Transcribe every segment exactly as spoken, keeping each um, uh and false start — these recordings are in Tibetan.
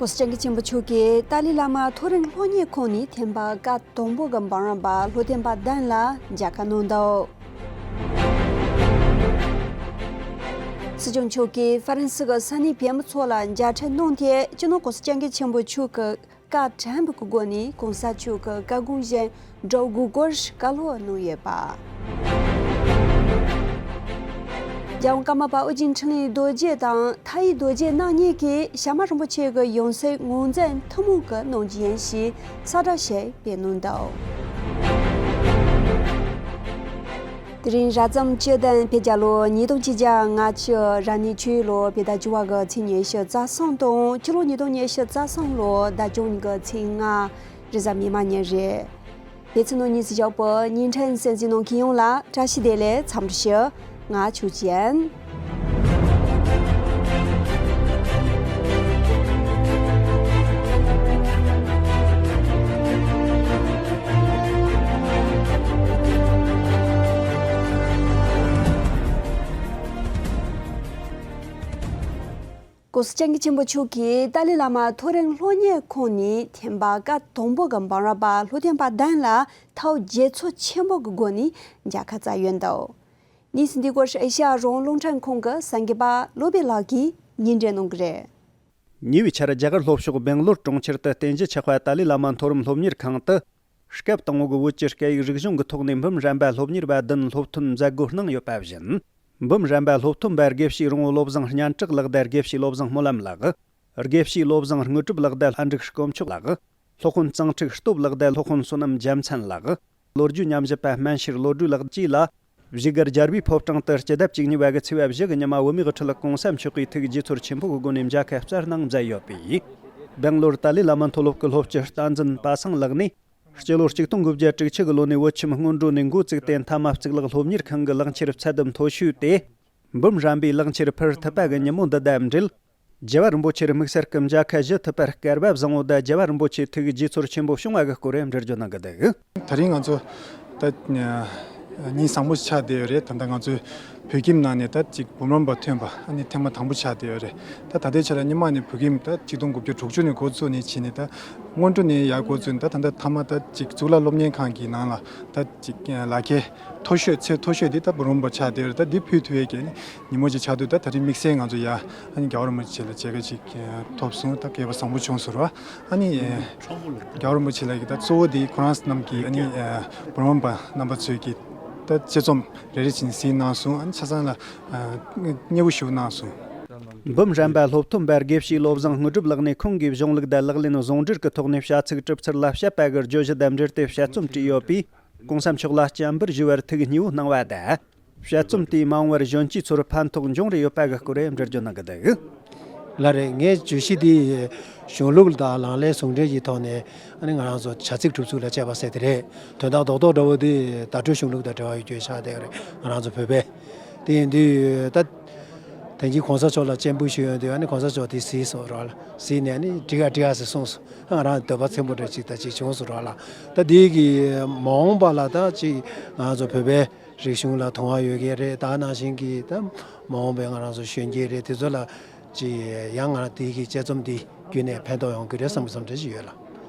༸གོང་ས་༸སྐྱབས་མགོན་ཆེན་པོ་མཆོག་གིས་ཏཱ་ལའི་བླ་མ་མཐོ་རིམ་སློབ་གཉེར་ཁང་ནས་ཐེམ་པ་ཀ་དང་པོ་གི་འབུམ་རམས་པ་སློབ་ཐོན་པ་བདུན་ལ་མཇལ་ཁ་གནང་འདུག་སྲིད་སྐྱོང་མཆོག་གིས་ཧྥ་རན་སི་གི་ས་གནས་བོད་མི་ཚོ་ལ་མཇལ་འཕྲད་གནང་སྟེ། སྤྱི་ནོར་༸གོང་ས་༸སྐྱབས་མགོན་ཆེན་པོ་མཆོག་གི་བཀའ་དྲན་པའི་སྒོ་ནས་༸གོང་ས་མཆོག་གི་བཀའ་དགོངས་བཞིན་འགྲོ་དགོས་སྐོར་བཀའ་སློབ་གནང་ཡོད་པ། རྒྱལ་དབང་ཀརྨ་པ་ཨོ་རྒྱན་འཕྲིན་ལས་རྡོ་རྗེ་དང་མཐའ་ཡས་རྡོ་རྗེ་རྣམ་གཉིས་ཀྱིས་ཞྭ་དམར་རིན་པོ་ཆེ་གི་ཡང་སྲིད་ངོས་འཛིན་ཐུན་མོང་གི་གནང་རྒྱུ་ཡིན་ཞེས་གསལ་བསྒྲགས་ཤིག་སྤེལ་གནང་འདུག་དེ་རིང་རབ་བྱུང་སྤྱི་ཟླ་བརྒྱད་པའི་ལོ་ཉིས་སྟོང་ཆིག་བརྒྱ་ལྔ་བཅུ་རབ་གནས་ཆོས་ལོ་བོད་ཟླ་བཅུ་པ་གི་ཚེས་ཉི་ཤུ་རྩ་གསུམ་དང་། ཕྱི་ལོ་ཉིས་སྟོང་ཉི་ཤུ་རྩ་གསུམ་ལོ་ཟླ་བཅུ་གཉིས་པའི་ཚེས་ལྔ་རེས་གཟའ་མིག་དམར་ཉིན་རེད། བོད་ཕྱི་ནང་གཉིས་སུ་བཞག་པའི་བརྙན་འཕྲིན་གསན་གཟིགས་གནང་མཁན་ཡོངས་ལ་བཀྲ་ཤིས་བདེ་ལེགས། འཚམས་འདྲི་ཞུ། ང་ཆོས་ཅན།༸གོང་ས་༸སྐྱབས་མགོན་ཆེན་པོ་མཆོག་གིས་ཏཱ་ལའི་བླ་མ་མཐོ་རིམ་སློབ་གཉེར་ཁང་ནས་ཐེམ་པ་ཀ་དང་པོ་གི་འབུམ་རམས་པ་སློབ་ཐོན་པ་བདུན་ལ་ཐོ་བརྒྱུད་ཚོགས་ཆེན་པོ་གི་སྒོ་ནས་མཇལ་ཁ་བསྩལ་ཡོད་འདུག་གནས་ཚུལ་འདི་སྐོར་ཨེ་ཤ་ཡ་རང་དབང་རླུང་འཕྲིན་ཁང་གི་གསར་འགོད་པ་བློ་བྷེ་ལགས་ཀྱིས་སྙན་སྒྲོན་གནང་གི་རེད། ཉེ་བའི་ཆར་རྒྱ་གར་ལྷོ་ཕྱོགས་སྦེང་ལོར་གྲོང་ཁྱེར་དུ་རྟེན་གཞི་ཆགས་པ་ཏཱ་ལའི་བླ་མ་མཐོ་རིམ་སློབ་གཉེར་ཁང་དུ། སྐབས་དང་པོ་གི་བོད་ཀྱི་སྐད་ཡིག་རིག་གཞུང་གི་ཐོག་ནས་འབུམ་རམས་པ་སློབ་གཉེར་བ་བདུན་སློབ་ཐོན་མཛད་སྒོ་གནང་ཡོད་པ་བཞིན། འབུམ་རམས་པ་སློབ་ཐོན་པ་དགེ་བཤེས་རོང་བོ་བློ་བཟང་སྙན་གྲགས་ལགས་དང་། དགེ་བཤེས་བློ་བཟང་སྨོན་ལམ་ལགས། དགེ་བཤེས་བློ་བཟང་དངོས་གྲུབ་ལགས་དང་། ལྷ་འབྲུག་དཀོན་མཆོག་ལགས། སློབ་དཔོན་གཙང་ཁྲིག་སྟོབས་ལགས་དང་། སློབ་དཔོན་བསོད་ནམས་རྒྱལ་མཚན་ལགས། ལོ་རྒྱུས་ཉམས་ཞིབ་པ་སྨན་ཤེར་བློ་གྲོས་ལགས་བཅས་ལ། བཞུགས་སྒར་རྒྱལ་བའི་ཕོ་བྲང་དུ་སྤྱི་ཟླ་བཅུ་གཉིས་པ་གི་ཚེས་པ་བཞི་གི་ཉི་མ་བོད་མིའི་དབུ་ཁྲིད་༸གོང་ས་མཆོག་གིས་ཐུགས་དགྱེས་ཚོར་ཆེན་པོ་གི་སྒོ་ནས་མཇལ་ཁ་བསྩལ་གནང་མཛད་ཡོད་པས། སྦེང་ལོར་ཏཱ་ལའི་བླ་མ་མཐོ་སློབ་ཀྱི་སློབ་སྤྱི་བསྟན་འཛིན་པ་སངས་ལགས་ནས། སྤྱི་ལོ་ཆིག་སྟོང་དགུ་བརྒྱ་དྲུག་ཅུ་གི་ལོ་ནས་བོད་ཁྱིམ་སྔོན་འགྲོ་ནས་འགོ་བཙུགས་ཏེ། མཐའ་མ་གཙུག་ལག་སློབ་གཉེར་ཁང་གི་ལག་འཁྱེར་ཚད་ལྡན་མཐོ་ཤོས་ཏེ། འབུམ་རམས་པའི་ལག་འཁྱེར་ཕུལ་ཐུབ་པ་གི་ཉིན་མོ་འདི་དང་འབྲེལ། རྒྱལ་བ་རིན་པོ་ཆེར་དམིགས་བསལ་གྱི་མཇལ་ཁ་ཞུ་ཐུབ་པར་སྐལ་བ་བཟང་བོ་དང་། རྒྱལ་བ་རིན་པོ་ཆེའི་ཐུགས་དགྱེས་ཚོར་ཆེན་པོ་བྱུང་བ་གི་སྐོར་འགྲེལ་བརྗོད་གནང་གི་འདུག་དེ་རིང་ང་ཚོ་ད་ཉིན་བཟང་པོ་ཆགས་བསྡད་ཡོད་རེད། ད་ལྟ་ང་ཚོའི་བོད་ཁྱིམ་ནང་ནས་ད་ཅིག་འབུམ་རམས་པ་ཐོན་པ་ཨ་ནི་ཐེངས་མ་དང་པོ་ཆགས་བསྡད་ཡོད་རེད། ད་ད་ལྟའི་ཆ་ལ་སྔོན་མ་ནས་བོད་ཁྱིམ་ད་ཆིག་སྟོང་དགུ་བརྒྱ་དྲུག་ཅུ་ནས་འགོ་བཙུགས་ནས་བྱས་ནས། ད་སྔོན་འགྲོ་ནས་ཡར་འགོ་བཙུགས་ནས། ད་ད་ལྟ་མཐའ་མ་ད་ཅིག་གཙུག་ལག་སློབ་གཉེར་ཁང་གི་ནང་ལ་ད་ཅིག་ལག་འཁྱེར་མཐོ་ཤོས་ཚད་མཐོ་ཤོས་དེ་ད་འབུམ་རམས་པ་ཆགས་བསྡད་ཡོད་རེད། ད་འདི་ཕུལ་ཐུབ་ཡས་ཀྱི་ཉིན་མོ་ཅིག་ཆགས་འདུག་ད་ད་རིང་དམིགས་བསལ་ང་ཚོ་ཡ་ཨ་ནི་རྒྱལ་བ་རིན་པོ་ཆེ་ལ་མཇལ་ཁ་ཅིག་ཐོབ་སོང་། ད་སྐལ་བ་བཟང་པོ་བྱུང་སོང་ར། ཨ་ནི་རྒྱལ་བ་རིན་པོ་ཆེ་ལགས་ཀྱིས་ད་གཙོ་བོ་དེ་ཁོ་རང་རྣམས་ཀྱིས་ཨ་ནི་འབུམ་རམས་པ་རྣམ་པ་ཚོས་ཀྱིས་ད་དཔྱད་རྩོམ་རེ་རེ་བཞིན་གཟིགས་གནང་སོང་། ཨ་ནི་ཆ་ཚང་ལ་མཉེས་པོ་ཞུ་གནང་སོང་། འབུམ་རམས་པ་སློབ་ཐོན་པ་དགེ་བཤེས་བློ་བཟང་དངོས་གྲུབ་ལགས་ནས་ཁོང་གི་གཞུང་ལུགས་དང་ལག་ལེན་ཟུང་འབྲེལ་གྱི་ཐོག་ནས་བྱ་ཚིག་གྲུབ་ཚུལ་ལ་དཔྱད་པ་གི་བརྗོད་གཞི་དང་འབྲེལ་ཏེ་དཔྱད་རྩོམ་བྲིས་ཡོད་པས། ༸གོང་ས་མཆོག་ལ་བསྐྱར་འབུལ་ཞུ་བར་ཐུགས་མཉེས་པོ་གནང་བ་དང་། དཔྱད་རྩོམ་དེས་མ་འོངས་པར་གཞོན་སྐྱེས་ཚོར་ཕན་ཐོགས་འབྱུང་རེ་ཡོད་པ་གི་སྐོར་འགྲེལ་བརྗོད་གནང་གི་འདུག་ལགས་རེད། ངའི་བརྗོད་གཞི་འདི་གཞུང་ལུགས་དང་ལག་ལེན་ཟུང་འབྲེལ་གྱི་ཐོག་ནས་ཨ་ནི་ང་རང་ཚོ་བྱ་ཚིག་གྲུབ་ཚུལ་ལ་དཔྱད་པ་ཟེར་དེ་རེད། དོན་དག་རྡོག་རྡོག་འདྲ་བོ་འདི་བརྡ་སྤྲོད་གཞུང་ལུགས་དང་འབྲེལ་བ་ཡོད་རྒྱུ་ཆགས་བསྡད་ཡོད་རེད། ང་རང་ཚོ་བོད་པས། དེ་ཡིན་དུས་ད་དེང་གི་གོང་ས་མཆོག་ལ་སྤྱན་འབུལ་ཞུས་ཡོང་དུས། ཨ་ནི་གོང་ས་མཆོག་དེ་གཟིགས་སོང་ར་ལ། གཟིགས་ནས་ཨ་ནི་འགྲིག་ཨ་འགྲིག་ཨ་ཟེར་གསུངས་སོང་། ང་རང་འདོད་པ་ཚིམ་པོ་འདྲ་ཅིག་ད་ཅིག་བྱུང་སོང་ར་ལ། ད་དེ་གི་མ་འོངས་པ་ལ་ད་ཅིག་ང་ཚོ་བོད་པའི་རིག་གཞུང་ལ་དུང་བ་ཡོད་ཀྱི་རེད། ད་ནང་བཞིན་གྱི་ད་མ་འོངས་པའི་ང་རང་ཚོ་གཞོན་སྐྱེས་རེད། དེ་ཚོ་ལ་ཅིག་ཡང་ང་རང་དེ་གི་དཔྱད་རྩོམ་འདི་བརྒྱུད་ནས་ཕན་ཐོགས་ཡོང་གི་རེད་བསམ་གྱི་བསམ་འདྲ་ཅིག་ཡོད་ལ།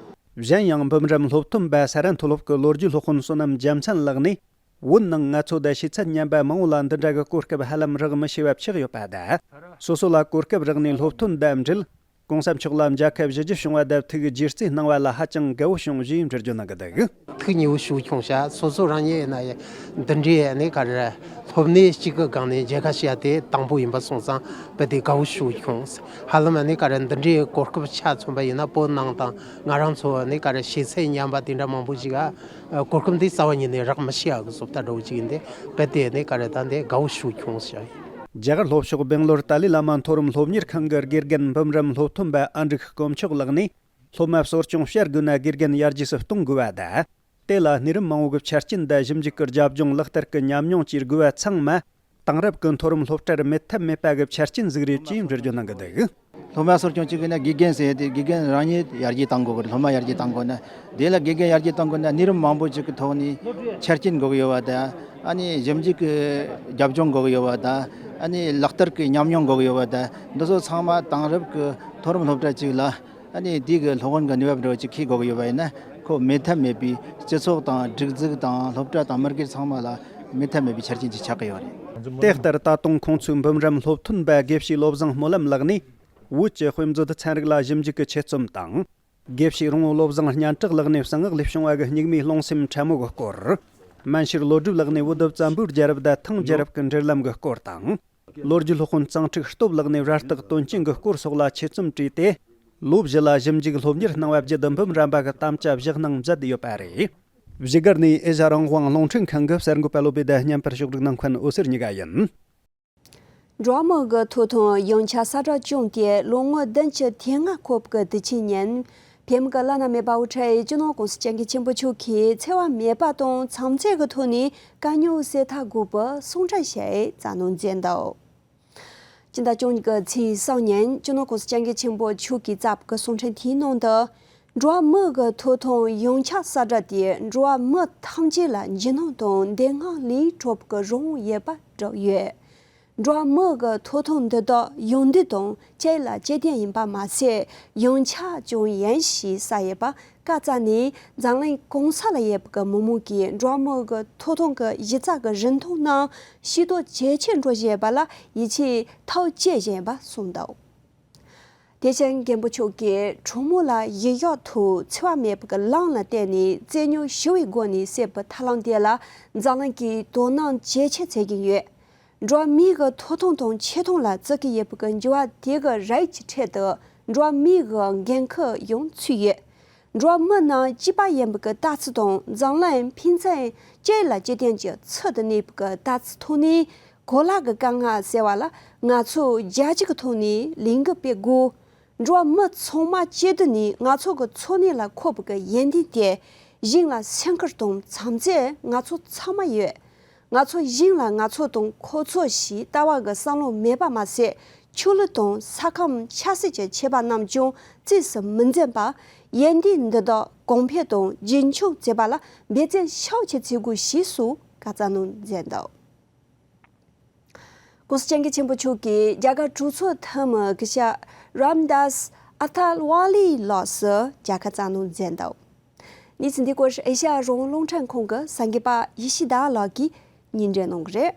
གཞན་ཡང་འབུམ་རམས་སློབ་ཐོན་པ་ས་རཱ་མཐོ་སློབ་ཀྱི་ལོ་རྒྱུས་སློབ་དཔོན་བསོད་ནམས་རྒྱལ་མཚན་ལགས་ནས། བོད་ནང་ང་ཚོ་དང་ཤེས་ཚད་མཉམ་པ་མང་བོ་ལ་འདི་འདྲ་གི་གོ་སྐབས་ཧ་ལམ་རག་མི་ཤེས་པ་ཆགས་ཡོད་པ་དང་། སོ་སོ་ལ་གོ་སྐབས་རག་ནས་སློབ་ཐོན་དང་འབྲེལ། གོང་ས་མཆོག་ལ་མཇལ་ཁ་ཞུ་རྒྱུ་བྱུང་བ་དང་ཐུགས་དགྱེས་བརྩེ་གནང་བ་ལ་ཧ་ཅང་དགའ་བོ་བྱུང་ཞེས་འགྲེལ་བརྗོད་གནང་གི་འདུག་ཐུགས་མཉེས་པོ་ཞིག་བྱུང་ཤག་སོ་སོ་རང་ཉིད་ཡིན་ན་ཡང་འདི་འདྲའི་ནི་ག་རེ་སློབ་གནས་གཅིག་གི་སྒང་ནས་མཇལ་ཁ་ཞུ་ཡ་དེ་དང་པོ་ཡིན་པ་སོང་ཙང་དཔེ་དེ་དགའ་བོ་ཞིག་བྱུང་། ཧ་ལམ་ནི་ག་རེ་འདི་འདྲའི་གོ་སྐབས་ཆ་མཚོན་པ་ཡིན་ན་བོད་ནང་དང་ང་རང་ཚོ་ནི་ག་རེ་ཤེས་ཚད་མཉམ་པ་དེ་འདྲ་མང་པོ་ཞིག་གོ་སྐབས་འདི་རྩ་བ་ཉིད་ནས་རག་མི་ཤེས་ཡག་གི་བཟོ་ལྟ་འདྲ་བོ་ཅིག་ཡིན་ཏེ། དཔེ་དེ་ནི་ག་རེ་ད་འདི་དགའ་བོ་ཞིག་བྱུང་ཟེར། རྒྱ་གར་ལྷོ་ཕྱོགས་སྦེང་ལོར་ཏཱ་ལའི་བླ་མ་མཐོ་རིམ་སློབ་གཉེར་ཁང་གི་དགེ་རྒན་འབུམ་རམས་སློབ་ཐོན་པ་ཨ་འབྲུག་དཀོན་མཆོག་ལགས་ནས། སློབ་མ་གསོ་སྐྱོང་བྱ་དགོས་ན་དགེ་རྒན་ཡར་རྒྱས་སུ་གཏོང་དགོས་པ་དང་། དེ་ལ་གནས་རིམ་མང་བོ་གི་ཆ་རྐྱེན་དང་ཞིབ་འཇུག་གི་རྒྱབ་ལྗོངས། ལག་བསྟར་གྱི་ཉམས་མྱོང་བཅས་དགོས་པ་ཚང་མ། དེང་རབས་ཀྱི་མཐོ་རིམ་སློབ་གྲྭར་མེད་ཐབས་མེད་པ་གི་ཆ་རྐྱེན་ཟིག་རེད་ཅེས་འགྲེལ་བརྗོད་གནང་གི་འདུག་སློབ་མ་གསོ་སྐྱོང་བྱེད་དགོས་ན་དགེ་རྒན་ཟེར་ཏེ་དགེ་རྒན་རང་ཉིད་ཡར་རྒྱས་གཏང་དགོས་ཀྱི་རེད། སློབ་མ་ཡར་རྒྱས་གཏང་དགོས་ན། དེ་ལ་དགེ་རྒན་ཡར་རྒྱས་གཏང་དགོས་ན་གནས་རིམ་མང་པོ་ཅིག་གི་ཐོག་ནས་ཆ་རྐྱེན་དགོས་ཀྱི་ཡོད་པ་དང་། ཨ་ནི་ཞིབ་འཇུག་གི་རྒྱབ་ལྗོངས་དགོས་ཀྱི་ཡོད་པ་དང་། ཨ་ནི་ལག་བསྟར་གྱི་ཉམས་མྱོང་དགོས་ཀྱི་ཡོད་པ་དང་། འདི་ཚོ་ཚང་མ་དེང་རབས་ཀྱི་མཐོ་རིམ་སློབ་གྲྭ་ཅིག་ལ་ ཨ་ནི་དེ་གི་སློབ་དཔོན་གྱི་ནུས་པ་འདྲ་བོ་ཅིག་ཁྱེད་དགོས་ཀྱི་ཡོད་པ་ཡིན་ན། ཁོ་མེད་ཐབས་མེད་པའི་སྤྱི་ཚོགས་དང་སྒྲིག་འཛུགས་དང་སློབ་གྲྭ་དང་མི་སྒེར་ཚང་མ་ལ་མེད་ཐབས་མེད་པའི་ཆ་རྐྱེན་ཅིག་ཆགས་ཀྱི་ཡོད་རེད། དེ་ལྟར་ད་དུང་ཁོང་ཚོའི་འབུམ་རམས་སློབ་ཐོན་པ་དགེ་བཤེས་བློ་བཟང་སྨོན་ལམ་ལགས་ནས། བོད་ཀྱི་དཔེ་མཛོད་ཚན་རིག་ལ་ཞིབ་འཇུག་གི་ཆེད་རྩོམ་དང་། དགེ་བཤེས་རོང་བོ་བློ་བཟང་སྙན་གྲགས་ལགས་ནས་གསང་སྔགས་ལས་བྱུང་བ་གི་སྙིགས་མའི་རླུང་སེམས་ཕྲ་མོ་གི་སྐོར། མན་ཤེར་བློ་གྲོས་ལགས་ནས་བོད་བཙན་པོའི་རྒྱལ་རབས་དང་ཐང་རྒྱལ་རབས་ཀྱི་འབྲེལ་ལམ་གྱི་སྐོར་དང་། ལོ་རྒྱུས་སློབ་དཔོན་གཙང་ཁྲིག་སྟོབས་ལགས་ནས་ར་སྟག་དོན་རྐྱེན་གྱི་སྐོར་སོགས་ལ་ཆེད་རྩོམ་བྲིས་ཏེ། ལོ་བཞི་ལ་ཞིབ་འཇུག་སློབ་གཉེར་གནང་བ་བརྒྱུད་འབུམ་རམས་པ་གི་དམ་བཅའ་བཞག་གནང་མཛད་ཡོད་པ་རེད། བཞུགས་སྒར་ནས་ཨེ་ཤ་རང་དབང་རླུང་འཕྲིན་ཁང་གི་གསར་འགོད་པ་བློ་བྷེ་དང་མཉམ་པར་ཕྱོགས་སྒྲིག་གནང་མཁན་འོད་ཟེར་གཉིས་ཀ་ཡིན། འགྲོ་བ་མི་གི་ཐོབ་ཐང་ཡོངས་ཁྱབ་གསལ་བསྒྲགས་བྱུང་སྟེ་ལོ་ངོ་བདུན་ཅུ་དོན་ལྔ་འཁོར་བའི་དུས་ཆེན་ཉིན། བོད་མི་གི་བླ་ན་མེད་པ་དབུ་ཁྲིད་སྤྱི་ནོར་༸གོང་ས་༸སྐྱབས་མགོན་ཆེན་པོ་མཆོག་གིས་འཚེ་བ་མེད་པ་དང་མཚམས་ཚད་ཀྱི་ཐོག་ནས་དཀའ་རྙོག་སེལ་ཐབས་དགོས་པའི་གསུང་འཕྲིན་ཞིག་བསྩལ་གནང་མཛད་འདུག་སྤྱི་ཟླ་བཅུ་གཉིས་ཀྱི་ཚེས་གསུམ་ཉིན་སྤྱི་ནོར་༸གོང་ས་༸སྐྱབས་མགོན་ཆེན་པོ་མཆོག་གིས་བསྩལ་བའི་གསུང་འཕྲིན་དེའི་ནང་དུ། འགྲོ་བ་མི་གི་ཐོབ་ཐང་ཡོངས་ཁྱབ་གསལ་བསྒྲགས་དེས་འགྲོ་བ་མི་ཐམས་ཅད་ལ་འཇིགས་སྣང་དང་བདེན་དཔང་ལས་གྲོལ་གྱི་རང་དབང་ཡོད་པ་བསྒྲགས་ཡོད། འགྲོ་བ་མི་གི་ཐོབ་ཐང་འདི་དག་ཡོངས་འདུས་དང་བཅས་ལ་གཅིག་མཐུན་ཡིན་པ་མ་ཟད་ཡོངས་ཁྱབ་ཀྱང་ཡིན་ཞེས་གསལ་ཡོད་པ། བཀའ་སྩལ་ནས་འཛམ་གླིང་གང་ས་ལ་ཡོད་པའི་མི་མང་གིས་འགྲོ་བ་མི་གི་ཐོབ་ཐང་གི་གཞི་རྩ་གི་རིན་ཐང་རྣམས་ཤེས་རྟོགས་ཇེ་ཆེར་འགྲོ་བཞིན་ཡོད་པ་ལ་ཡིད་ཆེས་ཐག་བཅད་བཞིན་ཡོད་པ་གསུངས་འདུག་དེ་བཞིན་མགོན་པོ་མཆོག་གིས་གྲོགས་མོ་ལ་ཡིད་གཡོག་ཐོག་འཚེ་བ་མེད་པའི་ལམ་ལ་བརྟེན་ནས་བཙན་ཉམས་ཞི་བའི་སྒོ་ནས་སེལ་བའི་ཐབས་ལམ་དེ་ལ་འཛམ་གླིང་གིས་དོ་སྣང་ཇེ་ཆེ་བྱེད་ཀྱིན་ཡོད། འགྲོ་བ་མིའི་གི་ཐོབ་ཐང་དང་ཆེ་མཐོང་ལ་བརྩི་གི་ཡོད་པའི་འགྱུར་བ་དེ་གི་རིགས་ཀྱི་ཁྲོད་དུ་འགྲོ་བ་མིའི་གི་འགན་ཁུར་ཡང་ཚུད་ཡོད། འགྲོ་བ་མི་རྣམས་གཅིག་པ་ཡིན་པའི་གི་ལྟ་ཚུལ་དང་འཛམ་གླིང་ཕན་ཚུན་གཅིག་ལ་གཅིག་བརྟེན་གྱི་ཚུལ་དུ་གནས་པའི་གི་ལྟ་ཚུལ་ཐོག་ནས་གོ་ལག་གི་དཀའ་ངལ་སེལ་བ་ལ་ང་ཚོས་རྒྱལ་སྤྱི་གི་ཐོག་ནས་ལས་འགུལ་སྤེལ་དགོས། འགྲོ་བ་མི་ཚང་མ་གཅིག་སྡུད་ནས་ང་ཚོ་གི་འཚོ་གནས་ལ་མཁོ་བའི་གི་ཡོན་ཏན་དེ་གཞན་ལ་སེམས་ཁུར་དང་མཚམས་ཚད་ང་ཚོ་ཚང་མ་ཡོད། ང་ཚོ་གཞན་ལ་ང་ཚོ་དང་ཁོ་ཚོ་ཞེས་ལྟ་བ་གི་བསམ་བློ་མེད་པ་མ་ཟད་ཆོས་ལུགས་དང་ས་ཁམས་ཆབ་སྲིད་ཀྱི་ཁྱད་པར་རྣམས་ཀྱང་རྩིས་སུ་མི་འཛིན་པར་ཡོན་ཏན་འདི་དག་གོང་འཕེལ་དང་རྒྱུན་འཁྱོངས་བྱེད་པ་ལ་འབད་བརྩོན་ཤུགས་ཆེ་བྱེད་དགོས་ཞེས་སོགས་བཀའ་སྩལ་གནང་མཛད་འདུག ༸གོང་ས་༸སྐྱབས་མགོན་ཆེན་པོ་མཆོག་གིས་རྒྱ་གར་གྲོས་ཚོགས་འཐུས་མི་སྐུ་ཞབས་རམ་དཱས་ཨ་ཐ་ཝ་ལི་ལགས་སུ་མཇལ་ཁ་བསྩལ་གནང་མཛད་འདུག་གནས་ཚུལ་འདི་སྐོར་ཨེ་ཤ་ཡ་རང་དབང་རླུང་འཕྲིན་ཁང་གི་གསར་འགོད་པ་ཡེ་ཤེས་ཟླ་བ་ལགས་ཀྱིས་སྙན་སྒྲོན་གནང་གི་རེད།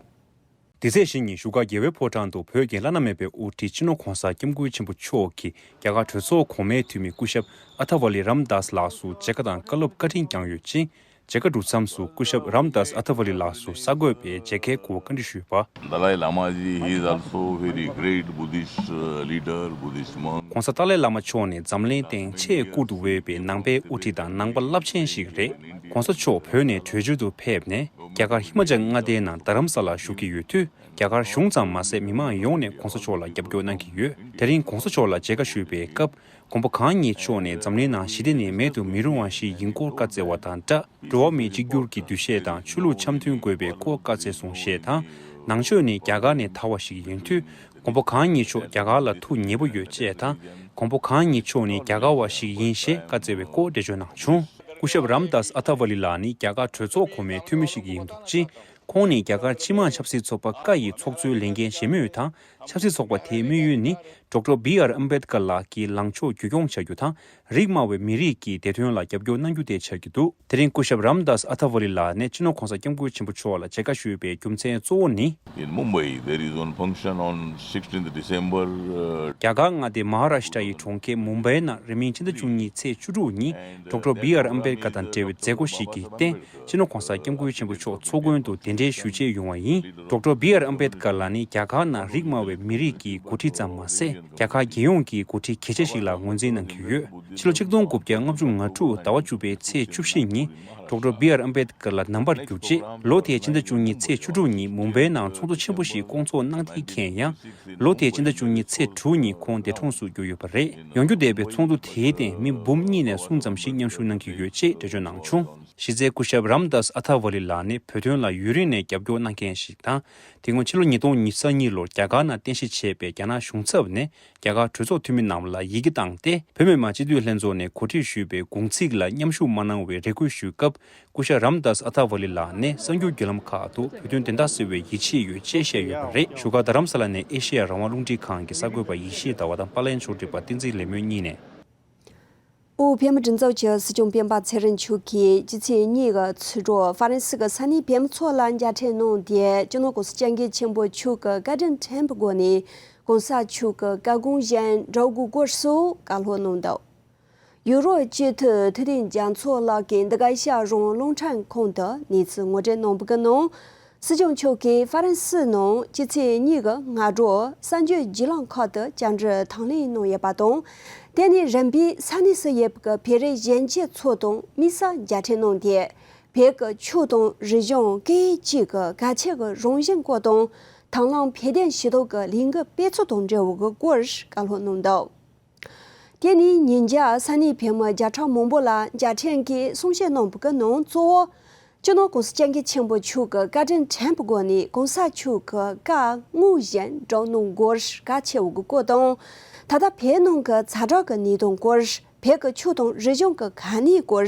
དེ་ཚེས་བཞི་ཉིན་བཞུགས་སྒར་རྒྱལ་བའི་ཕོ་བྲང་དུ་བོད་ཀྱི་བླ་ན་མེད་པའི་དབུ་ཁྲིད་སྤྱི་ནོར་༸གོང་ས་༸སྐྱབས་མགོན་ཆེན་པོ་མཆོག་གིས་རྒྱ་གར་གྲོས་ཚོགས་གོང་མའི་འཐུས་མི་སྐུ་ཞབས་ཨ་ཐ་ཝ་ལི་རམ་དཱས་ལགས་སུ་མཇལ་ཁ་དང་བཀའ་སློབ་བཀའ་དྲིན་བསྐྱངས་ཡོད་ཅིང་། མཇལ་ཁ་གྲུབ་མཚམས་སུ་སྐུ་ཞབས་རམ་དཱས་ཨ་ཐ་ཝ་ལི་ལགས་སུ་གསར་འགོད་པས་མཇལ་ཁའི་སྐོར་བཀའ་འདྲི་ཞུས་པ། Dalai Lama ji, he is also very great Buddhist, uh, leader, Buddhist monk. ༸གོང་ས་ཏཱ་ལའི་བླ་མ་མཆོག་ནི་འཛམ་གླིང་སྟེང་ཆེས་བཀུར་དུ་འོས་པའི་ནང་པའི་དབུ་ཁྲིད་དང་ནང་པ་རླབས་ཆེན་ཞིག་རེད། ༸གོང་ས་མཆོག་བོད་ནས་བྲོས་བྱོལ་དུ་ཕེབས་ནས་རྒྱ་གར་ཧི་མ་ཅལ་མངའ་སྡེའི་ནང་རྡ་རམ་ས་ལར་བཞུགས་ཀྱི་ཡོད་དུས། རྒྱ་གར་གཞུང་ཙམ་མ་ཟད་མི་མང་ཡོངས་ནས་༸གོང་ས་མཆོག་ལ་རྒྱབ་སྐྱོར་གནང་གི་ཡོད། དེ་རིང་༸གོང་ས་མཆོག་ལ་མཇལ་ཁ་ཞུས་པའི་སྐབས། མགོན་པོ་གང་ཉིད་མཆོག་ནས་འཛམ་གླིང་ནང་ཞི་བདེ་ནི་མེད་དུ་མི་རུང་བ་ཞིག་ཡིན་སྐོར་བཀའ་སྩལ་བ་དང་སྦྲགས། འགྲོ་བ་མིའི་གཅིག་གྱུར་གྱི་འདུ་ཤེས་དང་ཆོས་ལུགས་འཆམ་མཐུན་དགོས་པའི་སྐོར་བཀའ་སྩལ་གསུངས་ཞེས་དང་། ནང་ཆོས་ནི་རྒྱ་གར་ནས་དར་བ་ཞིག་ཡིན་དུས། མགོན་པོ་གང་ཉིད་མཆོག་རྒྱ་གར་ལ་ཐུགས་མཉེས་པོ་ཡོད་ཅེས་དང་། མགོན་པོ་གང་ཉིད་མཆོག་ནི་རྒྱ་གར་བ་ཞིག་ཡིན་ཞེས་བཀའ་སྩལ་བའི་སྐོར་འགྲེལ་བརྗོད་གནང་བྱུང་། སྐུ་ཞབས་རམ་དཱས་ཨ་ཐ་ཝ་ལི་ལགས་ནི་རྒྱ་གར་གྲོས་ཚོགས་གོང་མའི་འཐུས་མི་ཞིག་ཡིན་འདུག་ཅིང་། ཁོང་ནི་རྒྱ་གར་སྤྱི་དམངས་ཆབ་སྲིད་ཚོགས་པ་ཀ་ཡི་ཚོགས་གཙོའི་ལས་འགན་བཞེས་མུས་དང་། ཆབ་སྲིད་ཚོགས་པ་དེའི་དམིགས་ཡུལ་ནི། ཌོག་ཊར་བི་ཨར་ཨམ་བེད་ཀར་ལགས་ཀྱི་ལངས་ཕྱོགས་རྒྱུད་སྐྱོང་བྱ་རྒྱུ་དང་། རིགས་དམའ་བའི་མི་རིགས་ཀྱི་བདེ་དོན་ལ་རྒྱབ་སྐྱོར་གནང་རྒྱུ་དེ་ཆགས་ཀྱི་འདུག་དེ་རིང་སྐུ་ཞབས་རམ་དཱས་ཨ་ཐ་ཝ་ལི་ལགས་ནས་སྤྱི་ནོར་༸གོང་ས་༸སྐྱབས་མགོན་ཆེན་པོ་མཆོག་ལ་མཇལ་ཁ་ཞུས་པའི་རྒྱུ་མཚན་གཙོ་བོ་ནི། In Mumbai, there is one function on sixteenth December, uh, རྒྱ་གར་མངའ་སྡེ་མ་ཧ་ར་ཤི་ཏྲ་ཡི་གྲོང་ཁྱེར་མུམ་བྷའི་ནང་རིང་མིན་ཕྱི་ཟླ་བཅུ་གཉིས་ཚེས་བཅུ་དྲུག་ཉིན་ཌོག་ཊར་བི་ཨར་ཨམ་བེད་ཀར་དང་འབྲེལ་བའི་མཛད་སྒོ་ཞིག་གི་སྟེང་། སྤྱི་ནོར་༸གོང་ས་༸སྐྱབས་མགོན་ཆེན་པོ་མཆོག་ཚོགས་མགོན་དུ་གདན་འདྲེན་ཞུ་ཆེད་ཡོང་བ་ཡིན། ཌོག་ཊར་བི་ཨར་ཨམ་བེད་ཀར་ལགས་ནི་རྒྱ་གར་ནང་རིགས་དམའ་བའི་མི་རིགས་ཀྱི་འགོ་ཁྲིད་ཙམ་མ་ཟད། རྒྱ་གར་རྒྱལ་ཡོངས་ཀྱི་འགོ་ཁྲིད་གལ་ཆེ་ཞིག་ལ་ངོས་འཛིན་གནང་གི་ཡོད། ཕྱི་ལོ་ཆིག་སྟོང་དགུ་བརྒྱ་ལྔ་བཅུ་ང་དྲུག་ཟླ་བ་བཅུ་པའི་ཚེས་བཅུ་བཞི་ཉིན། ཌོག་ཊར་བི་ཨར་ཨམ་བེད་ཀར་ལགས་ནང་པར་གྱུར་རྗེས། ལོ་དེའི་ཕྱི་ཟླ་བཅུ་གཉིས་ཚེས་བཅུ་དྲུག་ཉིན་མུམ་བྷའི་ནང་ཚོགས་འདུ་ཆེན་པོ་ཞིག་བསྐོང་ཚོགས་གནང་དེའི་རྐྱེན་ཡང་། ལོ་དེའི་ཕྱི་ཟླ་བཅུ་གཉིས་ཚེས་དྲུག་ཉིན་ཁོང་འདས་གྲོངས་སུ་གྱུར་ཡོད་པ་རེད། ཡོང་རྒྱུ་འདས་པའི་ཚོགས་འདུ་དེའི་སྟེང་མི་འབུམ་གཉིས་ནས་གསུམ་ཙམ་ཞིག་མཉམ་ཞུགས་གནང་གི་ཡོད་ཅེས་འགྲེལ་བརྗོད་གནང་བྱུང་། གཞི་རྩའི་སྐུ་ཞབས་རམ་དཱས་ཨ་ཐ་ཝ་ལི་ལགས་ནི་བོད་དོན་ལ་ཡུན་རིང་ནས་རྒྱབ་སྐྱོར་གནང་མཁན་ཞིག་དང་། དེ་སྔོན་ཕྱི་ལོ་ཉིས་སྟོང་ཉེར་གཉིས་ལོར་རྒྱ་གར་ནང་རྟེན་གཞི་བྱས་པའི་རྒྱ་ནག་གཞུང་ཚབ་ནས་རྒྱ་གར་གྲོས་ཚོགས་འཐུས་མི་རྣམས་ལ་ཡི་གེ་བཏང་སྟེ། བོད་མི་མང་སྤྱི་འཐུས་ལྷན་ཚོགས་ནས་གོ་སྒྲིག་ཞུས་པའི་གུང་ཚིགས་ལ་མཉམ་ཞུགས་མ་གནང་བའི་རེ་སྐུལ་ཞུས་སྐབས། སྐུ་ཞབས་རམ་དཱས་ཨ་ཐ་ཝ་ལི་ལགས་ནས་གསར་འགྱུར་བརྒྱུད་ལམ་ཁག་ཏུ་བོད་དོན་བདེན་མཐའ་གསལ་བའི་ཡིད་ཆེས་ཡོད་ཅེས་བཤད་ཡོད་པ་རེད། བཞུགས་སྒར་རྡ་རམ་ས་ལ་ནས་ཨེ་ཤེ་ཡ་རང་དབང་རླུང་འཕྲིན་ཁང་གི་གསར་འགོད་པ་ཡེ་ཤེས་ཟླ་བ་དང་པར་ལེན་ཕྱོགས་སྒྲིག་པ་བསྟན་འཛིན་ལེགས་སྨོན་གཉིས་ནས། བོད་བོད་མིའི་སྒྲིག་འཛུགས་ཀྱི་སྲིད་སྐྱོང་སྤེན་པ་ཚེ་རིང་མཆོག་གིས་སྤྱི་ཚེས་གཉིས་ཀྱི་ཚེས་དྲུག་ཧྥ་རན་སི་གི་ས་གནས་བོད་མི་ཚོ་ལ་མཇལ་འཕྲད་གནང་སྟེ། སྤྱི་ནོར་༸གོང་ས་༸སྐྱབས་མགོན་ཆེན་པོ་མཆོག་གི་བཀའ་དྲིན་དྲན་པའི་སྒོ་ནས་༸གོང་ས་མཆོག་གི་བཀའ་དགོངས་བཞིན་འགྲོ་དགོས་སྐོར་སོགས་བཀའ་སློབ་གནང་འདུག་ཡུ་རོབ་སྤྱི་འཐུས་ཐུབ་བསྟན་རྒྱ་མཚོ་ལགས་ཀྱིས་འདི་ག་ཨེ་ཤ་ཡ་རང་དབང་རླུང་འཕྲིན་ཁང་དུ་གནས་ཚུལ་ངོ་སྤྲོད་གནང་བའི་ནང་། སྲིད་སྐྱོང་མཆོག་གིས་ཧྥ་རན་སི་ནང་སྤྱི་ཚེས་གཉིས་ཀྱི་སྔ་དྲོ་གསར་འགྱུར་བརྒྱུད་ལམ་ཁག་ཏུ་བཅར་འདྲི་དང་ལེན་གནང་ཡོད་པ་དང་། དེ་ནས་རིམ་པས་ས་གནས་སུ་ཡོད་པའི་བོད་རིགས་གཞོན་སྐྱེས་ཚོ་དང་དམིགས་བསལ་མཇལ་འཕྲད་གནང་སྟེ། བོད་ཀྱི་ཆོས་དང་རིག་གཞུང་སྐད་ཡིག་བཅས་ཀྱི་གལ་ཆེ་གི་རང་བཞིན་སྐོར་དང་། དང་བླངས་བོད་དོན་ཞུ་གཏུག་གི་ལས་འགུལ་སྤེལ་ཚུལ་དང་འབྲེལ་བའི་སྐོར་བཀའ་སློབ་གནང་འདུག་དེ་ནས་ཉིན་རྒྱབ་ས་གནས་བོད་མི་བརྒྱ་ཕྲག་མང་པོ་ལ་མཇལ་འཕྲད་ཀྱིས་གསུང་བཤད་གནང་བའི་ནང་གཙོ་བོ། སྤྱི་ནོར་༸གོང་ས་༸སྐྱབས་མགོན་ཆེན་པོ་མཆོག་གི་བཀའ་དྲིན་དྲན་པའི་སྒོ་ནས་༸གོང་ས་མཆོག་གི་བཀའ་དངོས་བཞིན་སྒྲུབ་གནང་དགོས་གལ་ཆེ་བའི་སྐོར་དང་། ད་ལྟ་བོད་ནང་གི་ཛ་དྲག་གི་གནད་དོན་སྐོར། བོད་ཀྱི་ཆོས་དང་རིག་གཞུང་གི་གལ་གནད་སྐོར།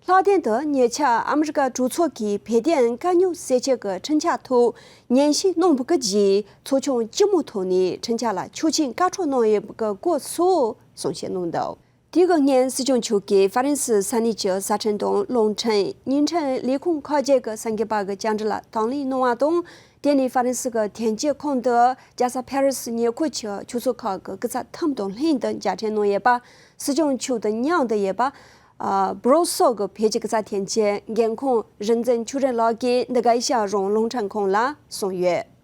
ལྷག་དོན་དུ་ཉེ་ཆར་ཨ་མི་རི་ཀ་གྲོས་ཚོགས་ཀྱིས་བོད་དོན་དཀའ་རྙོག་སེལ་ཆེད་ཀྱི་ཁྲིམས་འཆར་ཐོག་ཉན་ཞིབ་གནང་བའི་རྗེས་ཚོགས་ཆུང་ལྕི་མོའི་ཐོག་ནས་ཁྲིམས་འཆར་ལ་ཆོག་མཆན་བཀའ་འཁྲོལ་གནང་ཡོད་པའི་སྐོར་སོགས་གསུང་བཤད་གནང་འདུག་དེ་གི་སྔོན་སྲིད་སྐྱོང་མཆོག་གིས་ཧྥ་རན་སི་ས་གནས་ཀྱི་གསར་འཕྲིན་དང་རླུང་འཕྲིན་བརྙན་འཕྲིན་ལས་ཁུངས་ཁག་ཅིག་གི་གསར་འགོད་པ་གི་བཅར་འདྲི་ལ་དང་ལེན་གནང་བ་དང་། དེ་ནས་ཧྥ་རན་སི་གི་དོན་གཅོད་ཁང་དུ་རྒྱལ་ས་ཕ་རི་སི་ཉེ་འཁོར་གྱི་ཆོས་ཚོགས་ཁག་གི་སྐུ་ཚབ་ཐིམ་དང་ལྷན་དུ་མཇལ་འཕྲད་གནང་ཡོད་པ། སྲིད་སྐྱོང་མཆོག་དང་མཉམ་དུ་ཡོད་པ། ཨ། བྷ་རུ་སེལ་གྱི་བོད་ཀྱི་སྐུ་ཚབ་དོན་གཅོད་འགན་འཁུར་རིག་འཛིན་ཆོས་སྒྲོན་ལགས་ཀྱིས་འདི་ག་ཨེ་ཤ་ཡ་རང་དབང་རླུང་འཕྲིན་ཁང་ལ་གསུངས་ཡོད།